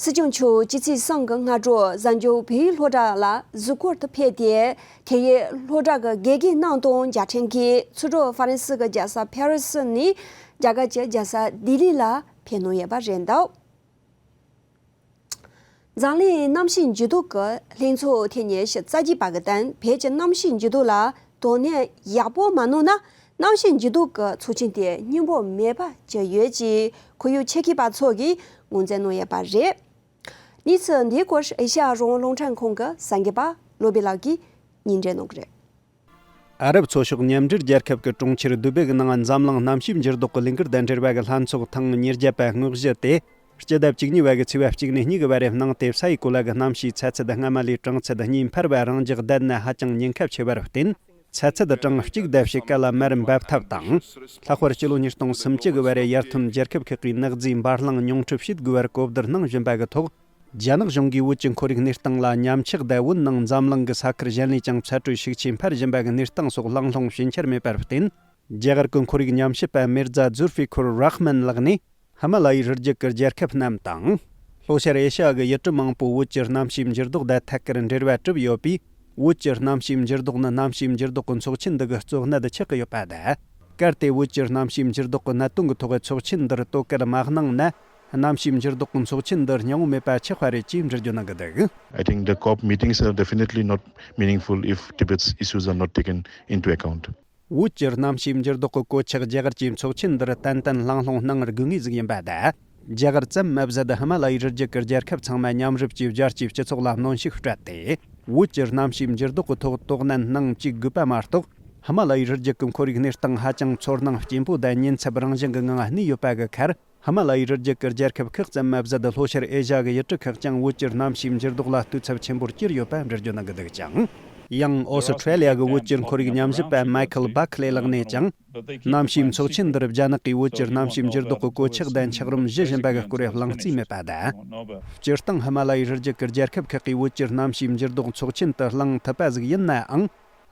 སྲིད་སྐྱོང་མཆོག་སྤྱི་ཚེས་གསུམ་གྱི་སྔ་དྲོ་གཟའ་མཇུག་བོད་ཡིག་སློབ་གྲྭ་ལ་གཟིགས་སྐོར་དུ་ཕེབས་ཏེ། དེ་ཡི་སློབ་གྲྭ་གི་དགེ་རྒན་རྣམས་དང་མཇལ་འཕྲད་ཀྱིས་ཚུར་འགྲོ་ཧྥ་རན་སི་གི་རྒྱལ་ས་ཕ་རི་སི་ནས་རྒྱ་གར་གྱི་རྒྱལ་ས་ལྡི་ལི་ལ་ཕེབས་གནང་ཡོད་པ་རེད་འདུག་འཛམ་གླིང་གནམ་གཤིས་འགྱུར་ལྡོག་གི་ལྷན་ཚོགས་ཐེངས་ཉི་ཤུ་རྩ་བརྒྱད་པ་གི་སྟེང་བོད་ཀྱི་གནམ་གཤིས་འགྱུར་ལྡོག་ལ་དོ་སྣང་ཡག་པོ་མ་གནང་ན། གནམ་གཤིས་འགྱུར་ལྡོག་གི་ཚོགས་ཆེན་དེ་སྙིང་པོ་མེད་པ་ཆགས་ཡོད་ཅེས་ཁོར་ཡུག་ཆེད་མཁས་པ་ཚོ་གིས་ངོས་འཛིན་གནང་ཡོད་པ་རེད། གནས་ཚུལ་འདིའི་སྐོར་ཨེ་ཤ་ཡ་རང་དབང་རླུང་འཕྲིན་ཁང་གི་གསར་འགོད་པ་བློ་བྷེ་ལགས་ཀྱིས་སྙན་སྒྲོན་གནང་གི་རེད། ཨ་རབ་ཚོ་ཤོག་མཉམ་འབྲེལ་རྒྱལ་ཁབ་ཀྱི་གྲོང་ཁྱེར་དུ་བེ་གི་ནང་འཛམ་གླིང་གནམ་གཤིས་འགྱུར་ལྡོག་གི་ལས་འགུལ་དང་འབྲེལ་བ་གི་ལྷན་ཚོགས་ཐེངས་ཉེར་བརྒྱད་པ་དངོས་གཞི་དེ། སྤྱི་ཟླ་བཅུ་གཉིས་པ་གི་ཚེས་པ་གཅིག་ནས་གཉིས་ཀྱི་བར་རེ་གནང་སྟེ། ས་ཡི་གོ་ལ་གི་གནམ་གཤིས་ཚ་ཚད་སྔ་མ་ལས་གྲང་ཚད་གཉིས་འཕར་བ་རང་འཇགས་བསྡད་ན་ཧ་ཅང་ཉེན་ཁ་ཆེ་བར་བརྟེན། ཚ་ཚད་གྲངས་གཅིག་བརྡབ་བྱེད་ག་ལ་མར་འབབ་ཐབས་དང་། ལྷག་པར་སྤྱི་ལོ་ཉིས་སྟོང་སུམ་ཅུ་གི་བར་ཡར་ཐོན་རྒྱལ་ཁབ་ཁག་གིས་ནག་རྫས་འབར་རླངས་ཉུང་འཕྲི་བྱེད་དགོས་པར་གོ་བསྡུར་གནང་བཞིན་པ་གི་ཐོག་རྒྱ་ནག་གཞུང་གིས་བོད་ཀྱི་ཁོར་ཡུག་གནས་སྟངས་ལ་ཉམས་ཆག་དང་། བོད་ནང་འཛམ་གླིང་གི་ས་ཁུལ་གཞན་ལས་ཀྱང་ཚ་དྲོད་ཤུགས་ཆེ་འཕར་བཞིན་པ་གི་གནས་སྟངས་སོགས་གླེང་སློང་བྱེད་འཆར་མེད་པར་བརྟེན། རྒྱ་གར་གྱི་ཁོར་ཡུག་ཉམས་ཞིབ་པ་མིར་ཛ་ཛུལ་ཧྥི་ཁུར་རཱ་ཧ་མན་ལགས་ནས། ཧི་མ་ལ་ཡའི་རི་རྒྱུད་ཀྱི་རྒྱལ་ཁབ་རྣམས་དང་། ལྷོ་ཤར་ཨེ་ཤ་ཡ་གི་ཡུལ་གྲུ་མང་པོ་བོད་ཀྱི་གནམ་གཤིས་འགྱུར་ལྡོག་དང་ཐད་ཀར་འབྲེལ་བ་གྲུབ་ཡོད་པས། བོད་ཀྱི་གནམ་གཤིས་འགྱུར་ལྡོག་ནི་གནམ་གཤིས་འགྱུར་ལྡོག་གི་ཚོགས་ཆེན་འདི་གི་གཙོ་གནད་ཆགས་ཀྱི་ཡོད་པ་དང་། གལ་ཏེ་བོད་ཀྱི་གནམ་གཤིས་འགྱུར་ལྡོག་གི་གནད་དོན་གྱི་ཐོག་ཚོགས་ཆེན་འདིར་དོ་ཁུར་མ་གནང་ན། གནམ་གཤིས་འགྱུར་ལྡོག་གི་ཚོགས་ཆེན་འདི་སྙིང་བོ་མེད་པ་ཆགས་པ་རེད་ཅེས་འགྲེལ་བརྗོད་གནང་གི་འདུག I think the COP meetings are definitely not meaningful if Tibet's issues are not taken into account. བོད་ཀྱི་གནམ་གཤིས་འགྱུར་ལྡོག་གི་གོད་ཆག་རྒྱ་གར་གྱི་ཚོགས་ཆེན་འདིར་ཏན་ཏན་གླེང་སློང་གནང་དགོས་ངེས་ཟིག་ཡིན་པ་དང་། རྒྱ་གར་ཙམ་མ་ཟད། ཧི་མ་ལ་ཡའི་རི་རྒྱུད་ཀྱི་རྒྱལ་ཁབ་ཚང་མ་མཉམ་རུབ་ཀྱིས་རྒྱལ་སྤྱིའི་སྤྱི་ཚོགས་ལ་གནོན་ཤུགས་སྤྲད་དེ། བོད་ཀྱི་གནམ་གཤིས་འགྱུར་ལྡོག་གི་ཐོག་དོ་སྣང་གནང་བཅུག་དགོས་པ་མ་གཏོགས། ཧི་མ་ལ་ཡའི་རི་རྒྱུད་ཀྱི་ཁོར་ཡུག་གནས་སྟངས་ཧ་ཅང་ཚོར་སྣང་སྐྱེན་པོ་དང་ཉེན་ཚབས་རང་བཞིན་གྱི་ངང་གནས་ཡོད་པ་གི་ཁར། ཧི་མ་ལ་ཡའི་རི་རྒྱུད་ཀྱི་རྒྱལ་ཁབ་ཁག་ཙམ་མ་ཟད། ལྷོ་ཤར་ཨེ་ཤ་གི་ཡུལ་གྲུ་ཁག་ཀྱང་བོད་ཀྱི་གནམ་གཤིས་འགྱུར་ལྡོག་ལ་ལྟོས་ཚབས་ཆེན་པོར་གྱུར་ཡོད་པ་འགྲེལ་བརྗོད་གནང་གི་འདུག་ཅིང་། ཡང་ཨོ་སི་ཁྲེ་ལི་ཡ་གི་བོད་ཀྱི་ཁོར་ཡུག་ཉམས་ཞིབ་པ་མའི་ཁལ་བྷ་ཁ་ལེ་ལགས་ནས་ཀྱང་། གནམ་གཤིས་ཚོགས་ཆེན་འདིར་རྒྱ་ནག་གིས་བོད་ཀྱི་གནམ་གཤིས་འགྱུར་ལྡོག་གི་གོད་ཆག་དང་འཁྱགས་རོམ་བཞུ་བཞིན་པ་གི་སྐོར་གླེང་རྩིས་མེད་པ་དང་། སྤྱིར་བཏང་ཧི་མ་ལ་ཡའི་རི་རྒྱུད་ཀྱི་རྒྱལ་ཁབ་ཁག་གིས་བོད་ཀྱི་གནམ་གཤིས་འགྱུར་ལྡོག་ཚོགས་ཆེན་དུ་གླེང་ཐུབ་པ་ཟིག་ཡིན་ནའང་།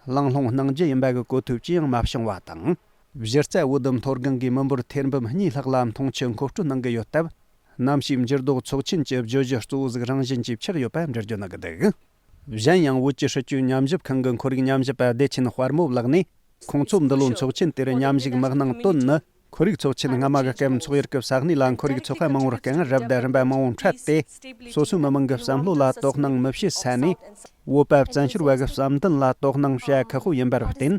གླེང་སློང་གནང་རྒྱུ་ཡིན་པ་གི་གོ་ཐོས་ཅི་ཡང་མ་བྱུང་བ་དང་། གཞི་རྩ་བོད་མཐོ་སྒང་གི་མི་འབོར་ཐེར་འབུམ་གཉིས་ལྷག་ལ་འཐུང་ཆུ་མཁོ་སྤྲོད་གནང་གི་ཡོད་སྟབས། གནམ་གཤིས་འགྱུར་ལྡོག་ཚོགས་ཆེན་གྱི་བརྗོད་གཞི་གཙོ་བོ་ཟིག་རང་བཞིན་གྱིས་ཆགས་ཡོད་པ་འགྲེལ་བརྗོད་གནང་གི་འདུག་གཞན་ཡང་། བོད་ཀྱི་སྲིད་བྱུས་ཉམས་ཞིབ་ཁང་གི་ཁོར་ཡུག་ཉམས་ཞིབ་པ་བདེ་ཆེན་དཔལ་མོ་ལགས་ནས། ཁོང་ཚོ་འདི་ལོའི་ཚོགས་ཆེན་དེར་མཉམ་ཞུགས་མི་གནང་དོན་ནི། ཁོར་ཡུག་ཚོགས་ཆེན་སྔ་མ་གི་སྐབས་ཚོགས་ཡུལ་གྱི་ས་གནས་ལ་ཁོར་ཡུག་ཚོགས་པ་མང་བོར་སྐད་ངན་རབ་དང་རིམ་པ་མང་བོ་འཕྲད་དེ། སོ་སོའི་མི་མང་གི་བསམ་བློ་ལ་དོ་སྣང་མི་བྱེད་ས་ནས། བོད་པ་བཙན་བྱོལ་བ་གི་བསམ་འདུན་ལ་དོ་སྣང་བྱ་ཁག་པོ་ཡིན་པར་བརྟེན།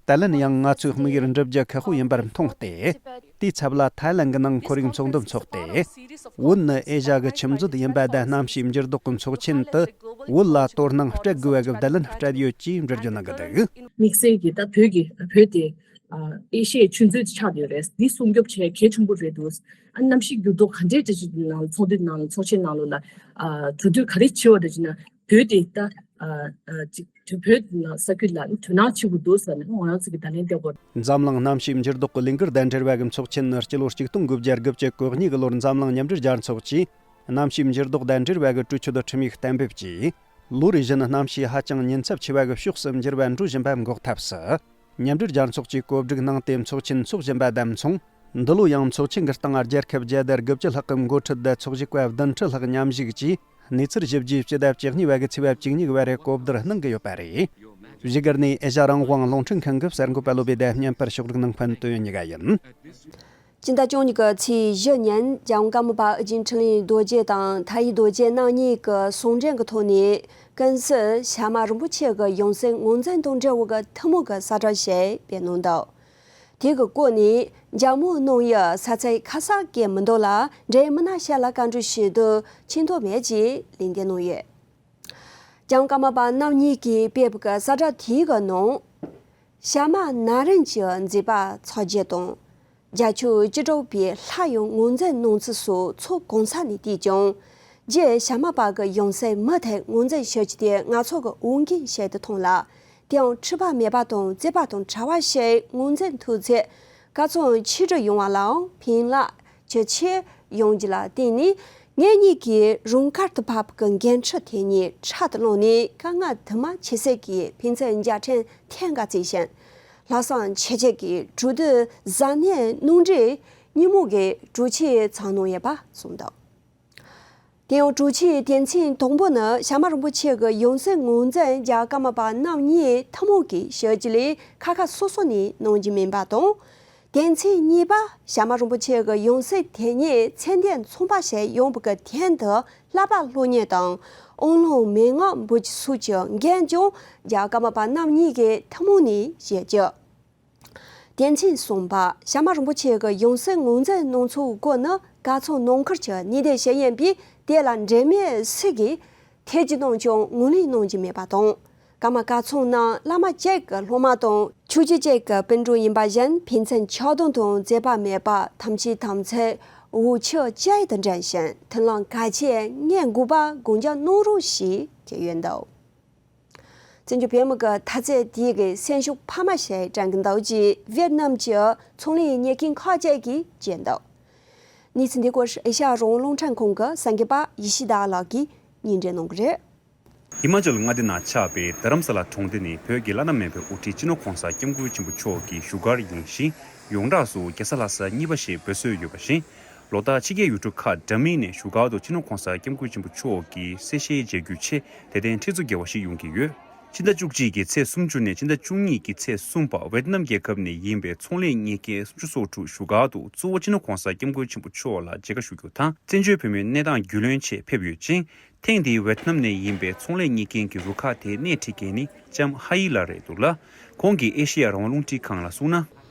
ད་ལན་ཡང་ང་ཚོའི་དམིགས་ཡུལ་འགྲུབ་རྒྱུ་ཁག་པོ་ཡིན་པར་མཐོང་སྟེ། དེའི་ཚབ་ལ་ཐའི་ལན་གྱི་ནང་ཁོར་ཡུག་ཚོགས་འདུ་འཚོགས་ཏེ། བོད་ནི་ཨེ་ཤ་གི་ཁྱིམ་མཛོད་ཡིན་པ་དང་། གནམ་གཤིས་འགྱུར་ལྡོག་གི་ཚོགས་ཆེན་དུ་བོད་ལ་དོ་སྣང་སྤྲད་དགོས་པ་གི་བརྡ་ལན་སྤྲད་ཡོད་ཅེས་འགྲེལ་བརྗོད་གནང་གི་འདུག་དམིགས་བསལ་གྱིས་ད་བོད་ཀྱི་བོད་དེ་ཨེ་ཤ་ཡའི་ཆུ་མཛོད་ཆགས་ཡོད་རེད། འདི་སྲུང་སྐྱོབ་བྱེད་གལ་ཆེན་པོ་རེད་འདུག་ཨ་གནམ་གཤིས་འགྱུར་ལྡོག་ག་འདྲས་འདྲ་ཅིག་ནང་ཚོགས་འདུའི་ནང་ཚོགས་ཆེན་ནང་ལོགས་ལ་གྲོས་བསྡུར་ག་རེ་བྱས་པ་འདྲ་ཅིག་ན། དུས་དེ་ད་ཨ་ཨ་ཅིག་དུས་བོད་ལ་ས་ཁུལ་ལ་དོ་སྣང་བྱེད་དགོས་འདུག་ཟེར་ནས་ང་རང་ཚོ་གི་ད་ལན་འདེབས་པ། འཛམ་གླིང་གནམ་གཤིས་འགྱུར་ལྡོག་གི་ལས་འགུལ་དང་འབྲེལ་བ་གི་ཚོགས་ཆེན་ནི་སྤྱི་ལོ་ཆིག་སྟོང་དགུ་བརྒྱ་དགུ་བཅུ་གོ་གཉིས་གི་ལོར་འཛམ་གླིང་མཉམ་འབྲེལ་རྒྱལ་ཚོགས་ཀྱིས་གནམ་གཤིས་འགྱུར་ལྡོག་དང་འབྲེལ་བ་གི་གྲོས་ཆོད་ཁྲིམས་ཡིག་གཏན་འབེབས་ཀྱིས། ལོ་རེ་བཞིན་གནམ་གཤིས་ཧ་ཅང་ཉེན་ཚབས་ཆེ་བ་གི་ཕྱོགས་སུ་འགྱུར་བ་འགྲོ་བཞིན་པ་འགོག་ཐབས་སུ། མཉམ་འབྲེལ་རྒྱལ་ཚོགས་ཀྱིས་གོ་སྒྲིག་གནང་སྟེ་ཚོགས་ཆེན་འཚོགས་བཞིན་པ་དང་མཚུངས། འདི་ལོ་ཡང་ཚོགས་ཆེན་གྱི་སྟེང་རྒྱལ་ཁབ་བརྒྱད་དང་དགུ་བཅུ་ལྷག་གི་འགོ་ཁྲིད་དང་ཚོགས་ཞུགས་པ་བདུན་ཁྲི་ལྷག་མཉམ་ཞུགས་ཀྱིས་གནས་ཚུལ་ཞིབ་རྒྱས་སྤྱི་ཟླ་བཅུ་གཉིས་པ་གི་ཚེས་པ་བཅུ་གཉིས་བར་གོ་བསྡུར་གནང་གི་ཡོད་པ་རེད། བཞུགས་སྒར་ནས་ཨེ་ཤ་རང་དབང་རླུང་འཕྲིན་ཁང་གི་གསར་འགོད་པ་བློ་བྷེ་དང་བརྙན་པར་ཕྱོགས་སྒྲིག་གནང་མཁན་དོན་གཉིས་ཀ་ཡིན། སྤྱི་ཟླ་བཅུ་གཉིས་ཀྱི་ཚེས་བཞི་ཉིན་༸གོང་ས་༸སྐྱབས་མགོན་པ་ཨེ་ཅིན་ཁྲི་ལིན་རྡོ་རྗེ་དང་ཐའི་རྡོ་རྗེ་རྣམ་གཉིས་ཀྱི་གསུང་འཕྲིན་གྱི་ཐོག་ནས་ཀུན་གཟིགས་ཞྭ་དམར་རིན་པོ་ཆེ་གི་ཡང་སྲིད་ངོས་འཛིན་དང་འབྲེལ་བའི་ཐུན་མོང་གི་གསལ་བསྒྲགས་ཞིག་སྤེལ་གནང་འདུག་དེ་གི་སྐོར་ནས་འཇར་མན་ནང་ཡི་ས་ཚིགས་ཁ་གསལ་གྱི་མི་འདུག་ལ། འབྲེལ་མི་སྣ་ཞིག་ལ་བཀའ་འདྲི་ཞུས་དུས་ཆེ་མཐོང་མེད་ཅེས་ལན་འདེབས་གནང་ཡོད།༸གོང་ས་༸སྐྱབས་མགོན་པ་རྣམ་གཉིས་ཀྱིས་སྤེལ་བའི་གསལ་བསྒྲགས་དེའི་ནང་། ཞྭ་དམར་ནཱ་རིན་གྱི་མཛད་པ་ཚོགས་རྒྱུ་དང་། རྒྱལ་སྤྱིའི་སྤྱི་ཚོགས་པས་སླར་ཡང་ངོས་འཛིན་གནང་ཚུལ་སོགས་ཚོགས་གང་ས་ནས་བལྟས་ཀྱང་། རྗེ་ཞྭ་དམར་པ་གི་ཡང་སྲིད་མུ་མཐུད་ངོས་འཛིན་ཞུ་རྒྱུ་དེ་ང་ཚོ་གི་འོས་འགན་ཞིག་ཏུ་མཐོང་ལ། དེའང་འཁྲུལ་པ་མེད་པ་དང་རྩིས་པ་དང་བྲལ་བ་ཞིག་ངོས་འཛིན་ཐུབ་ཚེ། སྐབས་མཚམས་ཆིག་སྒྲིལ་ཡོང་བ་ལའང་ཕན་ལ། ཇེ་ཆེ་ཡོང་རྒྱུ་ལ་བརྟེན་ནས། ངེད་གཉིས་ཀྱིས་རང་དགར་དུ་བབས་ཀྱི་འགན་འཁྲི་དེ་ཉིད་ཕྲག་ཏུ་བླངས་ནས། དཀའ་ངལ་དུ་མ་ཆེ་སའི་ཕན་ཚུན་མཇལ་འཕྲད་ཐེངས་འགའ་བྱས་ཤིང་། ལྷག་བསམ་ཆེ་བསྐྱེད་ཀྱིས་གྲོས་བསྡུར་གཟབ་ནན་གནང་རྗེས། གཉིས་མོ་གི་གྲོས་ཆོད་ཚང་གནང་ཡོད་པ་གསུངས་འདུག་དེ་ཡང་གྲོས་ཆོད་དོན་ཚན་དང་པོ་ནི། ཞྭ་དམར་རིན་པོ་ཆེ་གི་ཡང་སྲིད་ངོས་འཛིན་༸གོང་ས་༸སྐྱབས་མགོན་པ་རྣམ་གཉིས་ཐུན་མོང་གིས་ཞུ་རྒྱུ་ལས་ཁག་ཁག་སོ་སོ་ནས་གནང་རྒྱུ་མིན་པ་དང་། དོན་ཚན་གཉིས་པ། ཞྭ་དམར་རིན་པོ་ཆེ་གི་ཡང་སྲིད་དེ་ཉིད་ཚད་ལྡན་ཚོང་པ་ཞིག་ཡོང་བའི་དོན་དུ་བསླབ་པ་སློབ་གཉེར་དང་། དབང་ལུང་མན་ངག་འབུལ་རྒྱུ་སོགས་ཀྱི་འགན་ཀྱང་༸གོང་ས་༸སྐྱབས་མགོན་པ་རྣམ་གཉིས་ཀྱིས་ཐུན་མོང་ནས་བཞེས་རྒྱུ། དོན་ཚན་གསུམ་པ། ཞྭ་དམར་རིན་པོ་ཆེ་གི་ཡང་སྲིད་ངོས་འཛིན་གནང་ཚུལ་སྐོར་ནི། གར་ཚོགས་ནང་ཁུལ་གྱི་གནད་དོན་ཞིག་ཡིན་པས། དེ་ལ་འབྲེལ་མེད་སུ་གིས་ཐེ་ཇུས་གནང་ཀྱང་ངོས་ལེན་གནང་རྒྱུ་མེད་པ་དང་། སྐར་མ་གར་ཚོགས་ནང་བླ་མ་གཅིག་གི་སློབ་མ་དང་ཆོས་བརྒྱུད་གཅིག་གི་སྤུན་གྲོགས་ཡིན་པ་བཞིན། ཕན་ཚུན་ཆགས་སྡང་དང་བརྗེད་པ་མེད་པར་ཐམས་ཅད་ཐམས་ཅད་འོ་ཆོས་གཅིག་ཏུ་འདྲེས་ཤིང་། མཐུན་ལམ་གལ་ཆེ་ངེས་དགོས་པ་དགོངས་འཇགས་གནང་རོགས་ཞེས་བྲིས་ཡོད་འདུག་བཙན་བྱོལ་བོད་མི་གི་འཐབ་རྩོད་དེ་གའི་སེམས་ཤུགས་འཕར་མ་ཞིག་བསྐྲུན་གྱི་འདུག་ཅེས་ཝེ་ཏི་ནམ་གྱི་ཚོང་ལས་གཉེར་མཁན་ཁག་ཅིག་གིས་བརྗོད་འདུག་གནས་ཚུལ་འདི་སྐོར་ཨེ་ཤ་ཡ་རང་དབང་རླུང་འཕྲིན་ཁང་གི་གསར་འགོད་པ་ཡེ་ཤེས་ཟླ་བ་ལགས་ཀྱིས་སྙན་སྒྲོན་གནང་གི་རེད། ཧི་མ་ཅལ་མངའ་སྡེ་ནང་ཆགས་པའི་རྡ་རམ་ས་ལ་གྲོང་སྡེ་ནི་བོད་ཀྱི་བླ་ན་མེད་པའི་དབུ་ཁྲིད་སྤྱི་ནོར་༸གོང་ས་༸སྐྱབས་མགོན་ཆེན་པོ་མཆོག་གི་བཞུགས་སྒར་ཡིན་ཞིང་། ཡོངས་གྲགས་སུ་རྒྱལ་ས་ལྷ་ས་གཉིས་པ་ཞེས་འབོད་སྲོལ་ཡོད་པ་བཞིན། ལོ་ལྟར་ཕྱི་རྒྱལ་ཡུལ་གྲུ་ཁག་འདྲ་མིན་ནས་བཞུགས་སྒར་དུ་སྤྱི་ནོར་༸གོང་ས་༸སྐྱབས་མགོན་ཆེན་པོ་མཆོག་གི་གསལ་བཤད་མཇལ་རྒྱུའི་ཆེད་དད་ལྡན་ཁྲི་ཚོ་བརྒལ་བ་ཞིག་ཡོང་གི་ཡོད། ཕྱི་ཟླ་བཅུ་གཅིག་གི་ཚེས་སུམ་ཅུ་ནས་ཕྱི་ཟླ་བཅུ་གཉིས་ཀྱི་ཚེས་གསུམ་བར་ཝེ་ཏི་ནམ་རྒྱལ་ཁབ་ནས་ཡིན་པའི་ཚོང་ལས་གཉེར་མཁན་སུམ་ཅུ་སོ་དྲུག་བཞུགས་སྒར་དུ་གཙོ་བོ་སྤྱི་ནོར་༸གོང་ས་༸སྐྱབས་མགོན་ཆེན་པོ་མཆོག་ལ་མཇལ་ཁ་ཞུ་རྒྱུ་དང་། བཙན་བྱོལ་བོད་མིའི་གནས་སྟངས་རྒྱུས་ལོན་ཆེད་ཕེབས་ཡོད་ཅིང་། ཐེངས་འདིའི་ཝེ་ཏི་ནམ་ནས་ཡིན་པའི་ཚོང་ལས་གཉེར་མཁན་གྱི་རུ་ཁག་དེའི་སྣེ་ཁྲིད་མཁན་ནི་ལྕམ་ཧ་ཡི་ལགས་རེད་འདུག་ལ། ཁོང་གིས་ཨེ་ཤེ་ཡ་རང་དབང་རླུང་འཕྲིན་ཁང་ལ་གསུངས་ན།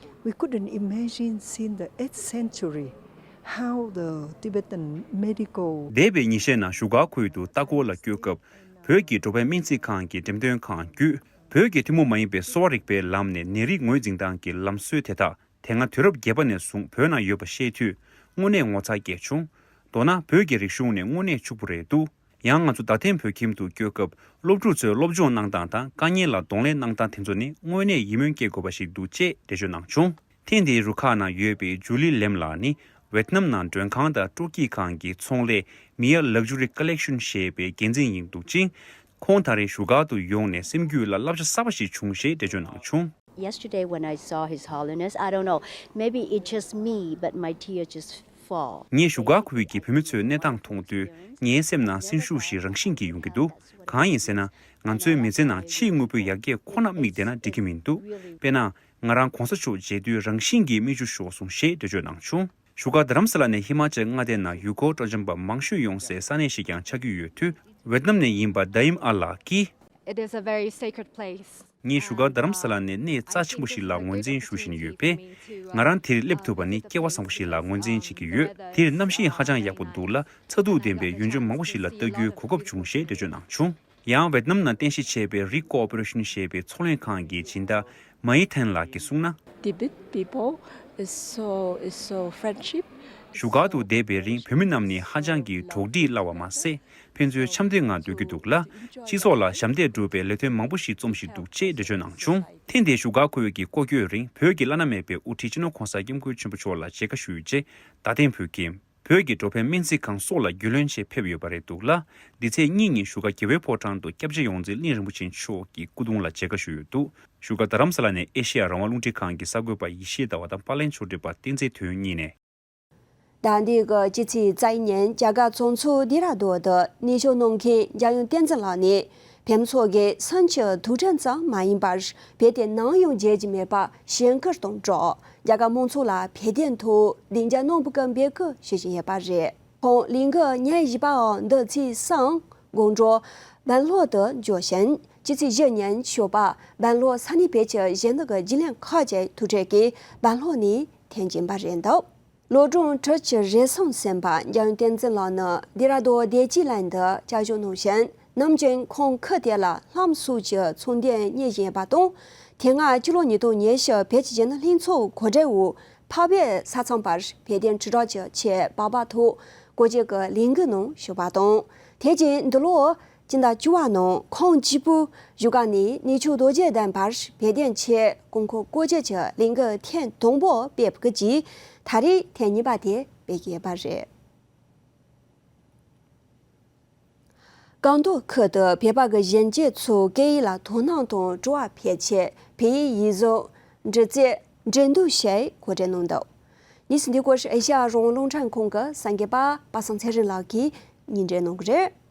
We couldn't imagine since the eighth century how the Tibetan medical འདས་པའི་ཉིན་ཤས་ནང་བཞུགས་སྒར་ཁུལ་དུ་ལྟ་སྐོར་ལ་བསྐྱོད་སྐབས། བོད་ཀྱི་འགྲོ་ཕན་སྨན་རྩིས་ཁང་གི་འགྲེམས་སྟོན་ཁང་བརྒྱུད། བོད་ཀྱི་ཐུན་མོང་མ་ཡིན་པའི་གསོ་བ་རིག་པའི་ལམ་ནས་ནད་རིགས་ངོས་འཛིན་སྟངས་ཀྱི་ལམ་སྲོལ་དེ་དག་དེ་སྔ་དུས་རབས་བརྒྱད་པ་ནས་བཟུང་བོད་ནང་ཡོད་པ་ཤེས་དུས། དངོས་གནས་ངོ་མཚར་སྐྱེས་བྱུང་། མདོར་ན་བོད་ཀྱི་རིག་གཞུང་ནི་དངོས་གནས་ཕྱུག་པོ་རེད་འདུག་ཡང་ང་ཚོ་རྡ་སྟེང་བོད་ཁྱིམ་དུ་བསྐྱོད་སྐབས། སློབ་ཕྲུག་ཚོའི་སློབ་སྦྱོང་གནང་སྟངས་དང་དཀའ་ངལ་ལ་གདོང་ལེན་གནང་སྟངས་དེ་ཚོ་ནི་དངོས་གནས་ཡིད་སྨོན་སྐྱེ་དགོས་པ་ཞིག་འདུག་ཅེས་འགྲེལ་བརྗོད་གནང་བྱུང་། ཐེངས་འདིའི་རུ་ཁག་ནང་ཡོད་པའི་ཇུ་ལི་ལེམ་ལགས་ནི་ཝེ་ཏི་ནམ་ནང་མགྲོན་ཁང་དང་སྤྲོ་སྐྱིད་ཁང་གི་ཚོང་ལས་Mia Luxury Collection ཞེས་པའི་འགན་འཛིན་ཡིན་འདུག་ཅིང་། ཁོང་ད་རེས་བཞུགས་སྒར་དུ་ཡོང་ནས་སེམས་རྒྱུད་ལ་བསླབ་བྱ་གསར་པ་ཞིག་བྱུང་ཞེས་འགྲེལ་བརྗོད་གནང་བྱུང་། Yesterday when I saw His Holiness, I don't know, maybe it's just me, but my tear just fall. ངས་བཞུགས་སྒར་ཁུལ་གྱི་བོད་མི་ཚོའི་གནས་སྟངས་མཐོང་དུས། ངའི་སེམས་ནང་སེམས་ཤུགས་ཤིག་རང་བཞིན་གྱིས་ཡོང་གི་འདུག་གང་ཡིན་ཟེར་ན། ང་ཚོའི་མི་ཚེ་ནང་ཕྱིའི་དངོས་པོའི་ཡར་རྒྱས་ཁོ་ན་དམིགས་བསྡད་ན་འགྲིག་གི་མི་འདུག་དཔེར་ན། ང་རང་གོང་ས་མཆོག་མཇལ་དུས་རང་བཞིན་གྱིས་མིག་ཆུ་ཤོར་སོང་ཞེས་འགྲེལ་བརྗོད་གནང་བྱུང་། བཞུགས་སྒར་རྡ་རམ་ས་ལ་ནི་ཧི་མ་ཅལ་མངའ་སྡེ་ནང་ཡུལ་སྐོར་སྤྲོ་འཆམ་པ་མང་ཤོས་ཡོང་སའི་ས་གནས་ཤིག་ཀྱང་ཆགས་ཀྱི་ཡོད་དུས། ཝེ་ཏི་ནམ་ནས་ཡིན་པ་དཱ་ཡིམ་ཨ་ལགས་ཀྱིས། It is a very sacred place. ངས་བཞུགས་སྒར་རྡ་རམ་ས་ལ་ནི་གནས་རྩ་ཆེན་པོ་ཞིག་ལ་ངོས་འཛིན་ཞུ་བཞིན་ཡོད་པས། ང་རང་དེར་སླེབས་ཐུབ་པ་ནི་སྐལ་བ་བཟང་པོ་ཞིག་ལ་ངོས་འཛིན་བྱེད་ཀྱི་ཡོད། དེར་གནམ་གཤིས་ཧ་ཅང་ཡག་པོ་འདུག་ལ། མཚར་སྡུག་ལྡན་པའི་ཡུལ་ལྗོངས་མང་པོ་ཞིག་ལ་ལྟ་རྒྱུའི་གོ་སྐབས་བྱུང་ཞེས་འགྲེལ་བརྗོད་གནང་བྱུང་། ཡང་ཝེ་ཏི་ནམ་ནང་རྟེན་གཞི་བྱས་པའི་རི་ཀོ་ཨོ་པ་རེ་ཤོན་ཞེས་པའི་ཚོང་ལས་ཁང་གི་སྦྱིན་བདག་མ་ཡི་ཐན་ལགས་ཀྱིས་གསུངས་ན། Tibet people is so, is so friendship. བཞུགས་སྒར་དུ་བསྡད་པའི་རིང་བོད་མི་རྣམས་ནི་ཧ་ཅང་གི་གྲོགས་འདྲིས་སླ་བ་མ་ཟད། ཕན་ཚུན་འཆམ་མཐུན་ངང་སྡོད་ཀྱི་འདུག་ལ། སྤྱི་ཚོགས་ལ་ཞབས་འདེགས་སྒྲུབ་པའི་ལས་དོན་མང་པོ་ཞིག་རྩོམ་བཞིན་འདུག་ཅེས་འགྲེལ་བརྗོད་གནང་བྱུང་། ཐེངས་འདིའི་བཞུགས་སྒར་ཁུལ་གྱི་སྐོར་སྐྱོད་རིང་བོད་ཀྱི་བླ་ན་མེད་པའི་དབུ་ཁྲིད་སྤྱི་ནོར་༸གོང་ས་༸སྐྱབས་མགོན་ཆེན་པོ་མཆོག་ལ་མཇལ་ཁ་ཞུས་རྗེས། རྡ་སྟེང་བོད་ཁྱིམ། བོད་ཀྱི་འགྲོ་ཕན་སྨན་རྩིས་ཁང་སོགས་ལ་རྒྱུས་ལོན་ཆེད་ཕེབས་ཡོད་པ་རེད་འདུག་ལ། འདི་ཚེས་གཉིས་ཉིན་བཞུགས་སྒར་རྒྱལ་བའི་ཕོ་བྲང་དུ་སྐྱབས་རྗེ་ཡོངས་འཛིན་གླིང་རིན་པོ་ཆེ་མཆོག་གི་སྐུ་གདུང་ལ་མཇལ་ཁ་ཞུས་ཡོད་འདུག་བཞུགས་སྒར་རྡ་རམ་ས་ལ་ནས་ཨེ་ཤེ་ཡ་རང་དབང་རླུང་འཕྲིན་ཁང་གི་གསར་འགོད་པ་ཡེ་ཤེས་ཟླ་བ་དང་པར་ལེན་ཕྱོགས་སྒྲིག་པ་བསྟན་འཛིན་དོན་གཉིས་ནས། ཟླ་འདིའི་གི་སྤྱི་ཚེས་རྩ་བཞི་ཉིན་རྒྱ་གར་བཙོན་ཚོགས་ལྡི་ར་ལྡུན་དུ་ནུས་ཕྱོགས་གནང་མཁན་འཇམ་དབྱངས་བསྟན་འཛིན་ལགས་ནས། བོད་མི་ཚོ་གིས་སེམས་ཀྱི་ཐུགས་ཁྲལ་ཙམ་མ་ཡིན་པར་བོད་དེ་ནམ་ཡང་བརྗེད་རྒྱུ་མེད་པ་ཞེན་ཁུལ་གཏོང་རོགས། རྒྱ་གར་མང་ཚོགས་ལ་བོད་དོན་ཐོག་སྡིངས་ཆ་གནང་བ་གི་འབོད་སྐུལ་ཞུ་བཞིན་ཡོད་པ་རེད། ཁོང་ལས་འགུལ་ཉིན་བཞི་པའང་འདི་ཚེས་གསུམ་དགོང་དྲོ་སྦེང་ལོར་དུ་འབྱོར་ཞིང་། སྤྱི་ཚེས་བཞི་ཉིན་ཞོགས་པ་སྦེང་ལོར་ས་གནས་བོད་ཀྱི་གཞོན་ནུ་གི་རྒྱུན་ལས་ཁག་ཅིག་ཐུག་འཕྲད་ཀྱིས་སྦེང་ལོར་ནས་ཐོན་གྱིན་པ་རེད་འདུག་བློ་སྦྱོང་ཁྲིད་ཀྱི་རེ་ཟུང་ཟིན་པ་འཇམ་དབྱངས་བསྟན་འཛིན་ལགས་ནི་ལྡི་ར་ལྡུན་བདེ་སྐྱིད་ལན་དུ་བསྐྱར་ཞུགས་གནང་ཞིང་། ནམ་རྒྱུན་ཁོང་ཁུལ་དེ་ལ་ལྷམ་སོགས་ཀྱི་ཚོང་དོན་གཉེར་བཞིན་ཡོད་པ་དང་། དེ་སྔ་ཕྱི་ལོ་ཉིས་སྟོང་ཉི་ཤུ་བོད་ཀྱི་གཞོན་ནུ་ལྷན་ཚོགས་གོ་སྒྲིག་འོག་འཕགས་བོད་ས་མཚམས་བར་བོད་དོན་དྲིལ་བསྒྲགས་ཀྱི་ཆེད་སྦག་སྦག་ཐོག་སྐོར་སྐྱོད་ཀྱི་ལས་འགུལ་ནང་ཞུགས་པ་དང་། དེ་རྗེས་འདི་ལོ་སྤྱི་ཟླ་བཅུ་པ་ནང་ཁོང་གཅིག་པུ་བཞུགས་སྒར་ནས་གནས་མཆོག་རྡོ་རྗེ་གདན་བར་བོད་དོན་ཆེད་དགོས་མཁོ་སྐོར་སྐྱོད་ཀྱི་ལས་འགུལ་ཐེངས་དང་པོ་སྤེལ་བ་གི་རྗེས། ད་རེས་ཐེངས་གཉིས་པ་དེ་སྤེལ་གྱི་ཡོད་པ་རེད། སྒང་ཏོག་ཁུལ་དུ་བོད་པ་གི་གཞོན་སྐྱེས་ཚོ་སྐད་ཡིག་ལ་དོ་སྣང་དང་སྤྲོ་བ་འཕེལ་ཆེད་བོད་ཡིག་ཡིག་གཟུགས། འབྲི་རྩལ། འགྲན་བསྡུར་བཅས་གོ་སྒྲིག་གནང་འདུག་གནས་ཚུལ་འདི་སྐོར་ཨེ་ཤ་ཡ་རང་དབང་རླུང་འཕྲིན་ཁང་གི་གསར་འགོད་པ་པ་སངས་ཚེ་རིང་ལགས་ཀྱིས་སྙན་སྒྲོན་གནང་གི་རེད།